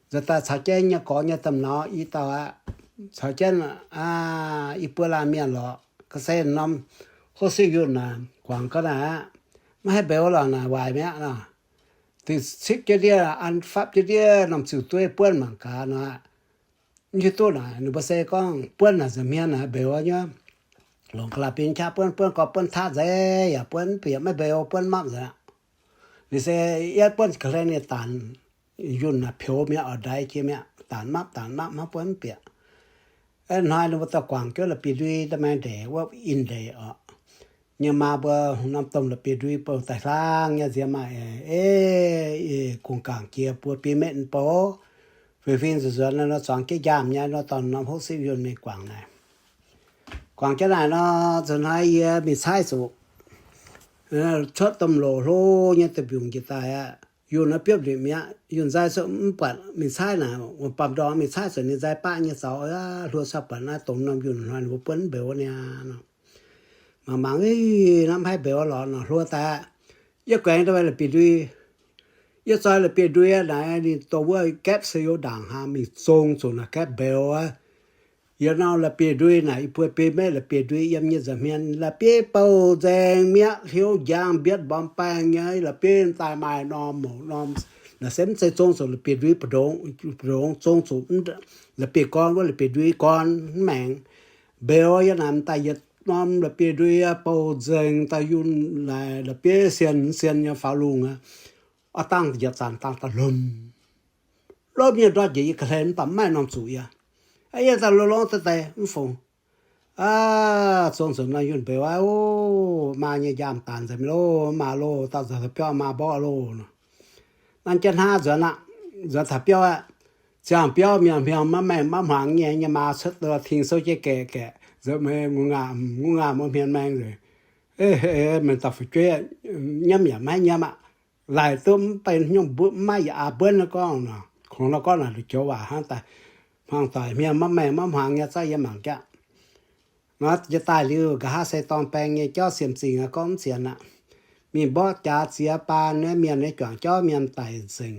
Nzuonx daaih caux jienv nyei gorx nyei domh nor i dauh aqv, caux jienv i buo laanh mienh lorqc. Ga'sie norm hopv sipv yunh naaic guangc ga'naaiv aqv, maiv haih mbeux lorqc naaic, waaic mi'aqv nor. Dingc cipv jienv ndiev, an fapv jienv ndiev norm ziuc dueiv buonv mangc gaax nor aqv. Mv hiuv duqv naaic ninh mbuo se gorngv buonv naaic nza'hmien naaic mbeux nyei. Longc ga'laqc biei qaqv buonv, buonv gorx buonv taqv nzeiz yaac buonv bieqc maiv mbeux, buonv mapv nzengc aqv. Ninh se yietv buonv ga'hlen ninh daanc yunh naaic peux mi'aqv, oix ndaix jiex mi'aqv, daanc mapv daanc mapv hnangv buonv mv bieqc. Hnoi ninh mbuo dorh guangc jienv la'bieiv-ndui da'maengx ndeic wuov in ndeic oc. Nyei maa mbuo hungh norm domh la'bieiv-ndui bouh daaih hlaang nyei nziex maaih eix, gong gaangc jiex buo biei metv bouh. Fih fih nzuonx nzuonx nor zuangx jienv njaamh nyei nor dorh norm hopv sipv yunh mingh guangc naaic. Guangc jienv naaic nor, nzunc hnoi yie mingh caaiv zuqc cuotv domh loc hlo nyei deic-mbiungc njiec daaih aqv. Yunh naaiv biopv ndeic mi'aqv. Yunh nzai cuotv mv buatc mingh caaiv naaic, wuov baamh ndorngx mingh caaiv zuqc ninh nzai baqv nyei zaux, hluo cuotv buatc naaiv dongh norm yunh hnoi ninh mbuo buonv mbeux wuov niaa. Mangc mangc, ih, naaiv mv haih mbeux lorqc nor hluo daaih aqv. Yie guaengx daaih la'bieiv-ndui. Yie zoi la'bieiv-ndui naaic ninh dongh wuov gaeqv se youz ndaangc hnangv mingh zong zuqc naaic gaeqv mbeux aqv. Yie nor la'bieiv-ndui naaic i buo biei metv la'bieiv-ndui yiem nyei nza'hmien la'bieiv bouh nzaeng mi'aqv, hliouv njang mbietv mbom baengh nyei la'bieiv daaih maaih norm mouc norm. Naaic se mv zeiz zong zuqc la'bieiv-ndui mbu'ndongx, zong zuqc la'bieiv-gorn wuov la'bieiv-ndui gorn mv maengx. Mbeux yie naaic daaih yietc norm la'bieiv-ndui bouh nzaeng daaih yunh laaix la'bieiv sienx sienx nyei faaux lungh aqv. Oix dangh yietc zanc dangh daaih lomh, lomh nyei ndortv njiec yie ga'hlen mv baac mv maaih norm zuqc yie. Yie daaih longx longx daaih deix mv fungx. Zong zuqc nor yunh mbeux aqv, o, maa nyei njaamv daanc nzengc mi'aqv loh, maa loh, dauh nzunc taux biauv maa mborqv loh nor. Nanv jienv hnangv nzuonx aqv, nzuonx taux biauv aqv. Ziangh biauv mi'aqv, hmien maiv maengh maiv hmuangx nyei, nyei maa cuotv doh-ting souv jienv gaeqv gaeqv, nzuonx meih ngongh ngaamv, ngongh ngaamv wuov hmien maengh nzengc. Meih dauh fu'jueiv nyiemv yaac maiv nyiemv aqv. Laaic duqv mv benx nyungc mbuo mv maaih yietc aa buonv nor gorngv nor, kungx nor gorngv naaic nduqc joux waac hnangv daaih. Hmuangx doic hmien maiv maengh maiv hmuangx nyei, zorqv yie mangc jaqv. Nor jiex daaih liuz, nqa'haav se dorng baeng nyei jauv, siemv zingh aqv, gorngv mv sienx aqv. Mingh mborqv jaax ziex baan nyei mienh nyei juangc jauv mienh daic nzengc.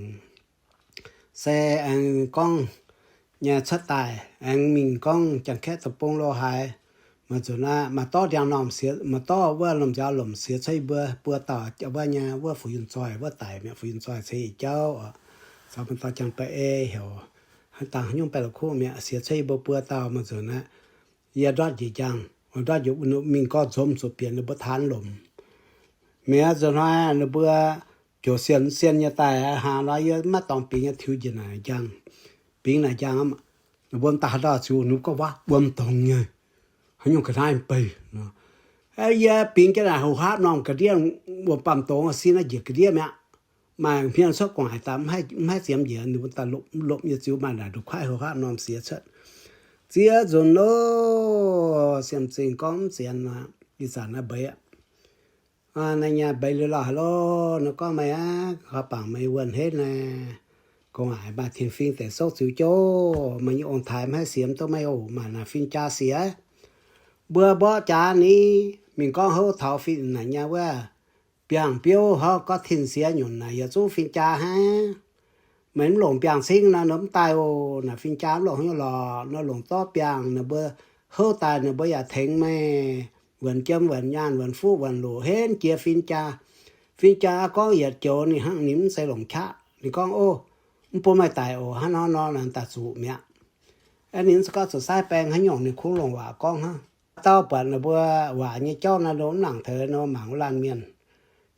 Se aengx gorngv nyei cuotv daaih, aengx mingh gorngv Janx-Kaeqv deic-bung lo haaix, maaih nzunc aqv, maaih dorv ndiangx-normh siex, maaih dorv wuov lomh nziaaux lomc siex cuotv i mbuo buo dauh wuov nyei, wuov Fu Yunh Zoih wuov daic mi'aqv. Fu Yunh Zoih ceix yietc jauv oc, caux maaih dauh Janx-Baeqv Ei heuc, hnangv dangh haaix nyungc Baeqv La'kuqv mi'aqv, siex cuotv i mbuo buo dauh. Maaih nzunc aqv, yie ndortv njiec njang, ndortv njiec mingh gorngv nzomz zuqc bieqc ninh mbuo taanx lomc. Mienh nzunc hnoi ninh mbuo joux sienh sienh nyei daaih, haaix nor yie maiv dorngx bingx nyei, tiux njiec naaic njang, bingx naaic njang. Ninh mbuo m'daaih haaix dauh ziux ninh gorngv waac wuom dongz nyei, haaix nyungc ga'naaiv beiv. Yie bingx jienv naaic houx hapv norm ga'ndiev wuom baamh dongz, sin naaiv njiec ga'ndiev mi'aqv. Maaih hmien cuotv gu'nguaaic daaih mv haih ziemx njiec, ninh mbuo daaih lopv nyei ziux maaih naaic nduqc kuaaiv houx hapv norm siex cuotv. Ziex nzunc loh, siemv zingh gorngv mv sienx, ih zanc naaiv mbeix aqv. Naaiv nyei mbeix liuz lauh haic loh, nor gorngv meih aqv, koi bangc meih wuonh henv naaiv, gu'nguaaic maaih tin-fing deix souv ziux jouv, meih nyei ong-taaix mv haih siemx duqv meih oc, maaih naaic fin-jaa siex. Mbuo mborqv jaax ni, mingh gorngv houv taux fin naaic nyei wuov biangh biouv horpc gorngv tin siex nyunc naaic yietc zungv fin-jaa hnangv. Meih mv longc biangh cingv nor, nor mv daaih oc. Naaic fin-jaa mv longc haaix nyungc lorqc, nor longc dorv biangh, ninh mbuo houv daaih ninh mbuo yaac tengx meih, wuonx jiem wuonx nyaanh wuonx fuqv wuonx loc henv jiex fin-jaa. Fin-jaa gorngv yietc joux ninh hnangv ninh mv zeiz longc qaqv. Ninh gorngv, Ov, mv bun meih daic oc. Hnangv nor nor, naaic daaih zuqc mi'aqv. Ninh mv gorngv zuqc saaiv baeng haaix nyungc, ninh kungx longc waac gorngv hnangv. Dauh buatc ninh mbuo waac nyei jauv naaiv nor mv nangc taux nor mangc wuov laanh mienh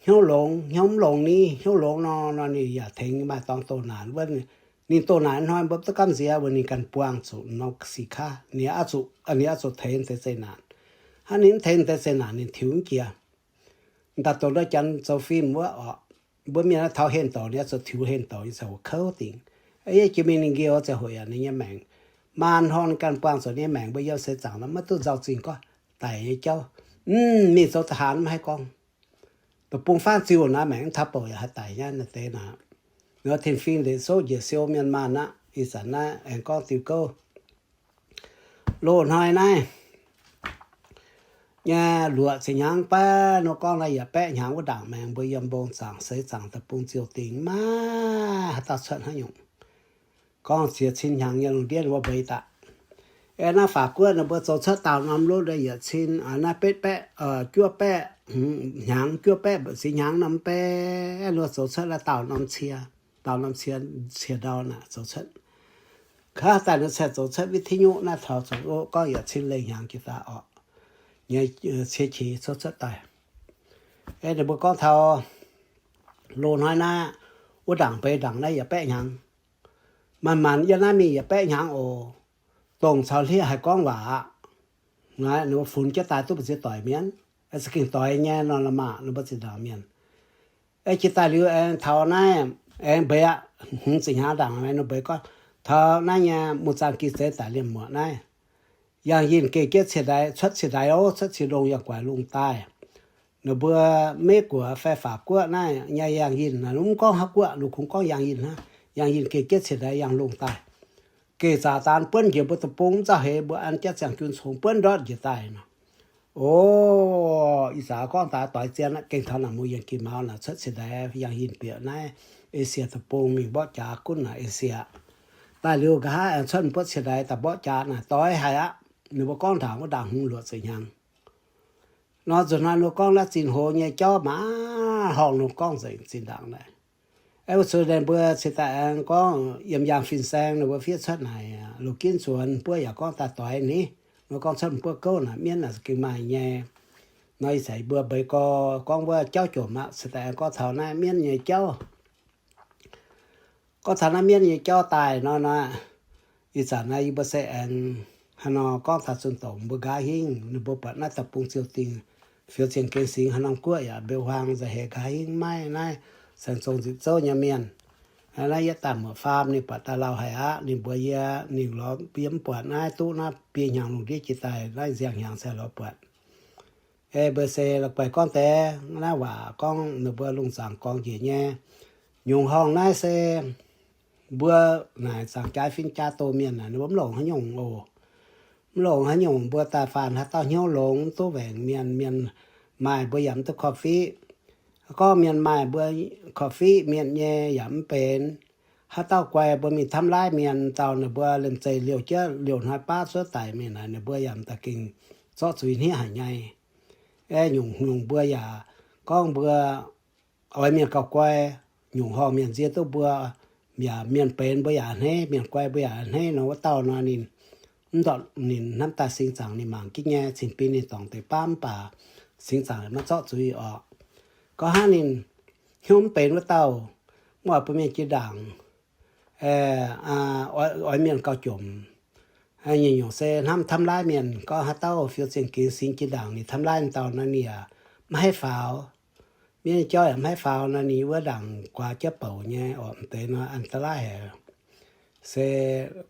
hnyouv longx, hnyouv mv longx ni, hnyouv longx nor, nor ninh yaac tengx maaih dorngx doh naanc wuov. Ninh doh naanc hnoi mbuo duqv gamh nziex mbuo, ninh ganh buangh zuqc norm sic kaav, ninh oix zuqc, ninh oix zuqc tengx deix zeqc naanc. Hnangv ninh mv tengx deix zeqc naanc ninh tiux mv jiex. Daaih dongh ndau janx zoux fim wuov oc, mbuo mienh naaiv taux henh douc ninh oix zuqc tiux henh douc nyei caux wuov kouv dingc. Yie jiex mingh ninh nqeu ziangh hoc yaac ninh nyei maengc, maan hnoi ninh ganh buangh zuqc ninh nyei maengc mbuo yiem seix zaangc nor maiv duqv nzauh zingh gorngv daic nyei jauv. Mv, mingh zoux za'haax mv haih gorngv. Deic-bung faanv ziuh naaiv maengc mv taux bouc yaac haih daic nyei naaiv deix naaic. Nor tin-fingx ndeic souv njiec siou mienh maanh aqv. Ih zanc naaiv aengx gorngv diuh gouv. Loz-hnoi naaiv nyei luoqc ziepc hnyangx baav nor gorngv naaiv yietc baeqv hnyangx wuov ndaangc maengx mbuo yiem mbong zaangc seix zaangc deic-bung ziouh dingc maiv haaix dauh cuotv haaix nyungc. Gorngv ziex cin hnyangx nyei lungh ndiev ninh mbuo mbeix daaih. Aeqv, naaiv Faatv Guoqv ninh mbuo zoux cuotv daauh norm lov yietc cin, naaiv betv baeqv, juov baeqv hnyangx, juov baeqv mba'ziex hnyangx norm baeqv nor zoux cuotv naaiv daauh norm cie, daauh norm cie, cie ndau naaic zoux cuotv. Kaav daaih nor cingx zoux cuotv วิทยุ naaiv taux zoux gorngv yietc cin lengh hnyangx jiex daaih orqc, nyei cie qiex cuotv cuotv daaih. Aeqv, ninh mbuo gorngv taux loz-hnoi naaiv wuov ndaangc mbeix ndaangc naaiv yietc baeqv hnyangx. Maanc maanc yiem naaiv mingh yietc baeqv hnyangx oc. Dongh caux hlieqv haih gorngv waac aqv. Naaiv ninh mbuo funx jienv daaih duqv mbu'ziex doic mienh, za'gengh doix nyei nor la'maah ninh mbuo zinh ndaangc mienh. Aeqv, jiex daaih liuz aengx taux naaiv aengx mbeix aqv, hmz ziepc hnyangx ndaangc ninh mbuo mbeix gorngv taux naaiv nyei mungh zaangc gi zeiz daic liemh muoqc naaiv, yangh yinh geh jienv cie-ndaix, cuotv cie-ndaix oc, cuotv cie-ndongh yangh guaix lungh daaih. Ninh mbuo Meiv Guoqv fai Faatv Guoqv naaiv nyei yangh yinh naaic, mv gorngv haaix guoqv, ninh kungx gorngv yangh yinh hnangv. Yangh yinh geh jienv cie-ndaix yangh lungh daaih, geh zaqc daan buonv njiec mbuo deic-bung, mv zauh heix mbuo an jienv ziangh jun congx buonv ndortv njiec daaih nor. O, ih zanc gorngv daaih doix zien aqv, gengh taux naaic mungh yienh geh mauz naaic cuotv cie-ndaix yangh yinh bieqc naaiv Esie deic-bung mingh mborqv jaax gunv naaic Esie. Daaih liuz nqa'haav aengx cuotv mingh buotv cie-ndaix daaih mborqv jaax naaic doix haic aqv. Ninh mbuo gorngv ndaangc wuov ndaangc hmz luoqc ziepc hnyangx. Nor nzunc hnoi ninh mbuo gorngv naaiv zinh hoz nyei jauv maaih horngh ninh gorngv nzengc zinh ndaangc naaic. Aeqv, wuov zuqc ninh mbuo cingx daaih aengx gorngv yiem yaangh fin-saeng ninh mbuo fiev cuotv naaic, loz-ginv zuonx buov yaac gorngv daaih doix ni. Nor gorngv cuotv buov gouv naaic mienv naaic za'gengh maaih nyei. Nor ih zanc mbuo mbeix gorngv, gorngv wuov jauv jomc aqv, cingx daaih aengx gorngv taux naaiv mienv nyei jauv. Gorngv taux naaiv mienv nyei jauv daaih nor, ih zanc naaiv yie mbuo se aengx haaix nor gorngv taux zunh doqc mbuo nqa'haav hingv ninh mbuo buatc naaiv deic-bung ziouh dingh, fioux zienh gengx singx haaix norm guoqv yaac mbeu huaang nza'heix nqa'haav hingv maiv naaiv saeng zong nzipc zouv nyei mienh. Naaiv yietv daaih muoqc faam ninh buatc daaih lauh haic aqv. Ninh mbuo yie ninh lorz yie mv buatc naaiv duqv naaiv biei hnyangx lungh ndiev jiex daaih naaiv nziang hnyangx se lorz buatc. Ei mbuo se la'guaih gorngv deix naaiv waac gorngv ninh mbuo lungh zaangc gorngv njiec nyei. Nyungc horngh naaiv se mbuo naaic zaangc jaaix fin jaa doh mienh naaic ninh mbuo mv longc haaix nyungc oc. Mv longc haaix nyungc, mbuo daaih faanh haaix dauh hnyouv longx mv duqv waengc mienh, mienh maaih mbuo yaac mv duqv korv-fiqv. Gorngv mienh maaih mbuo korv-fiqv mienh nyei yaac mv benx. Haaix dauh guai mbuo mingh ทำร้าย mienh dauh ninh mbuo liemh zeih liouh jienv liouh hnoi baav cuotv daic mingh naaic ninh mbuo yaac m'daaih gengh zorqv zuiz hniev haic nyei. Aeqv, nyungc-nyungc mbuo yaac gorngv mbuo oix mienh gauh guai, nyungc horngh mienh nzie duqv mbuo, yaac mienh benx mbuo yaac a'hneiv, mienh guai mbuo yaac a'hneiv nor, wuov dauh nor ninh mv ndortv ninh hnamv daaih singx zaangc ninh mangc jienv nyei cingx bun ninh dorngc deix baav mv baac singx zaangc maiv zorqv zuiz orqc. Gorngv hnangv ninh hnyouv mv benx wuov dauh, mv oix bun mienh jiex ndaangc, oix mienh gauh jomc. Nyungc-nyungc se hnamv ทำร้าย mienh, gorngv haaix dauh fioux zienh gengx singx jiex ndaangc ninh ทำร้าย ninh dauh nor ninh yaac maiv haih faaux. Mienh nyei jauv yaac maiv haih faaux nor ninh wuov ndaangc guaax jienv bouc nyei orqc, m'deix nor อันตราย haic. Se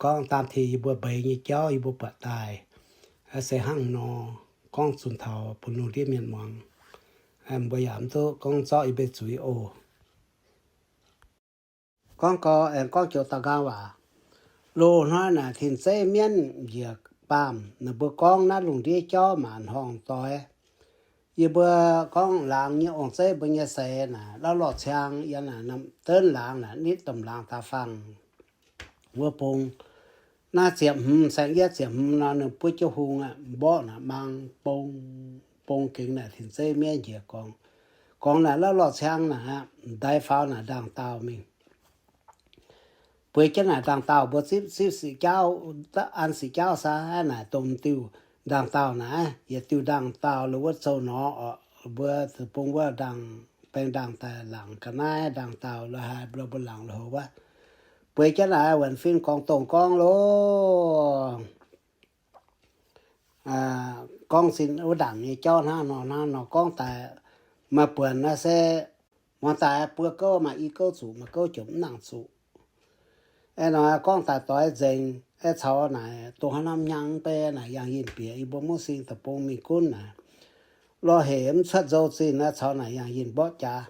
gorngv daam tih yie mbuo mbeix nyei jauv yie mbuo buatc daaih, se hnangv nor gorngv zunh taux bun lungh ndiev mienh muangx. Mbuo yaac mv duqv gorngv zorqv yie mbuo zuiz oc. Gorngv gau aengx gorngv joux da'nqaang waac. Loz-hnoi naaic tin-zeiv mienv njiec baamh, ninh mbuo gorngv naaiv lungh ndiev jauv maanc horngh doix. Yie mbuo gorngv laangz nyei ong-zeiv mbuo nyei seix naaic, lauv lorh ciang yiem naaic, naaiv dienv laangz naaic, nitv domh laangz daaih faang wuov bung. Naaiv ziepc hmz, saeng-yietv ziepc hmz nor, ninh buov jienv hung aqv, mborqv naaic mang bong, bong gengx naaic tin-zeiv mienv njiec gorngv, gorngv naaic lauv lorh ciang naaic, m'daaih faaux naaic ndaangc daauh mingh. Bueix jienv naaic ndaangc daauh mbuo zipv, zipv siqv jaauv, an siqv jaauv saav naaic domh diuh ndaangc daauh naaic, yietc diuh ndaangc daauh lo wuov zouv nor orqc, mbuo deic-bung wuov ndaangc, baeng ndaangc daaih laangc ga'naaiv ndaangc daauh lo haaix lo mbuo laangc lo hov wuov. Bueix jienv naaic wuonc fin gorngv dongh gorngv loh. Gorngv sin wuov ndaangc nyei jauv hnangv nor hnangv nor gorngv daaih, maaih buonc naaiv se muangx daaih buo gouv maaih i gouv zuqc, maaih gouv jomc mv nangc zuqc. Aeqv, nor gorngv daaih doix nzengc, aeqv, caux naaic dongh haaix norm hnyangx bei naaic yangh yinh bieqc yie mbuo mungv sing deic-bung mingh gunv naaic, lorh hec mv cuotv nzou zinh naaiv caux naaic yangh yinh mborqv jaax.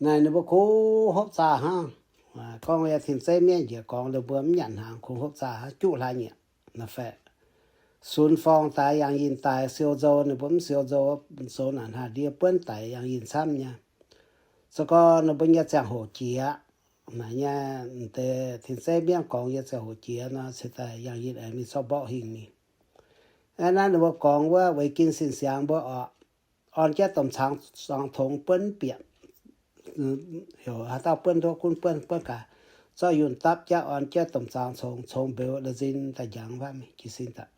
Naaic ninh mbuo kungx hopv zaah hnangv. Gorngv yie tin-zeiv mienv njiec gorngx ninh mbuo mv nyanc hnaangx, kungx hopv zaah hnangv, juqv hlaax nyieqc naaic faeqc. Sunx forng daaih yangh yinh daaih siou nzou, ninh mbuo mv siou nzou, zoux naaic hnaangx ndie buonv daic yangh yinh camv nyei. Za'gengh ninh mbuo nyei ziangh hoc jiex, naaic nyei deix tin-zeiv mienv gorngx nyei ziangh hoc jiex nor, cingx daaih yangh yinh aengx mingh zorqv mborqv hingh mingh. Aeqv, naaiv ninh mbuo gorngv wuov, weic ginh sin siangx mbuo oc, orn jienv domh cangx zuangx congx buonv bieqc, heuc haaix dauh buonv nduov gunv buonv, buonv gaax, zorqv yunh dapv jienv orn jienv domh zangx congx, congx mbeux la'zin daaih njangx fai mingh jiez sin daaih.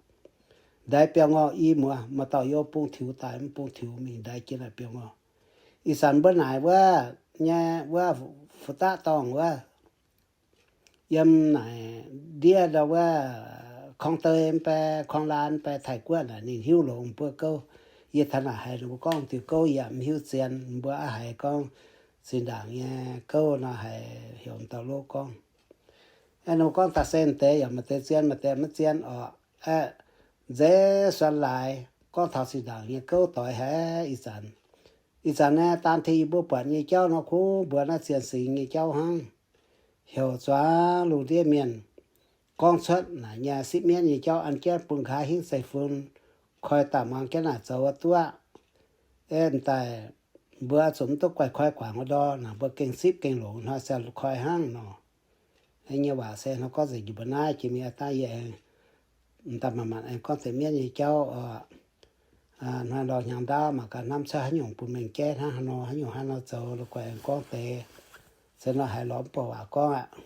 Ndaix biauv-ngorh i muoz, maaih dauh yiem bung tiux daaih, mv bung tiux mingh ndaix jiex naaic biauv-ngorh. Ih zanc mbuo naaic wuov nyei wuov fu'daqv dorngh wuov, yiem naaic ndiev ndau wuov Kong Dei mv bei, Kong Laan mv bei, Taiv-Guoqv naaic ninh hiuv longx mbuo gouv. Yie taux naaic haiz ninh mbuo gorngv diuh gouv yaac mv hiuv zien, mbuo aqv haiz gorngv zinh ndaangc nyei gouv nor haiz heuc m'dauh lov gorngv. Aeqv, ninh mbuo gorngv daaih se deix yaac maaih deix zien, maaih deix maiv zien oc. Aeqv, nzeix suonx laaix gorngv taux zinh ndaangc nyei gouv doix haic ih zanc. Ih zanc naaiv daan tengx yie mbuo buatc nyei jauv nor kungx mbuox naaiv zien singx nyei jauv hnangv. Heuc zuangx lungh ndiev mienh gorngv cuotv naaic nyei sipv mienv nyei jauv an jienv bun nqa'haav hingv zeiv-fun koi daaih muangx jienv naaic zoux wuov duqv. Aeqv, m'daaih mbuo zuqc mv duqv guaih koi guangc wuov ndor, naaic mbuo gengh sipv gengh longx hnoi se koi hnangv nor. Nyei waac se hnangv gorngv nzengc jiex mbuo naaiv jiex mingh aqv. Dangh yie aengx m'daaih manc-manc aengx gorngv deix mienv nyei jauv oc. Hnoi lorh hnyangx ndaauv mangc gaax hnamv cuotv haaix nyungc bun mengh jeiv hnangv haaix nor, haaix nyungc haaix nor zoux, la'guaih aengx gorngv deix. Se nor haiz lorz mv buatc waac gorngv aqv.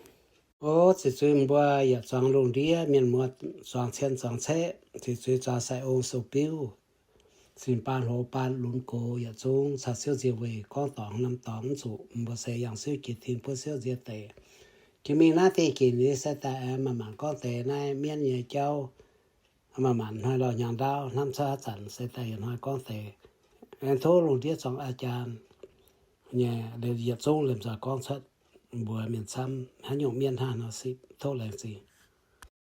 O, ziqc zuiz mbuo yietc zuangx lungh ndiev mienh muoz, zuangx cien zuangx ceqv, ziqc zuiz zuangx sai-ong sou-biuv, cin baan hlo baan lunx gox yietc zungv caux siouv nzie weih gorngv dorngx norm dorngx mv zuqc, mbuo se yangh siouv jiex tin buov siouv nzie deix. Jiex mingh naaiv dingh ginc nyei se daaih aengx manc-manc gorngv deix naaiv mienv nyei jauv, manc-manc hnoi lorh hnyangx ndaauv hnamv cuotv haaix zanc se daaih yietc hnoi gorngv deix. Aengx tov lungh ndiev zuangx aa jaan nyei yietc zungv liemh nzoih gorngv cuotv mbuox mienh camv haaix nyungc mienv hnangv haaix nor sipv. Tov laengz zingh.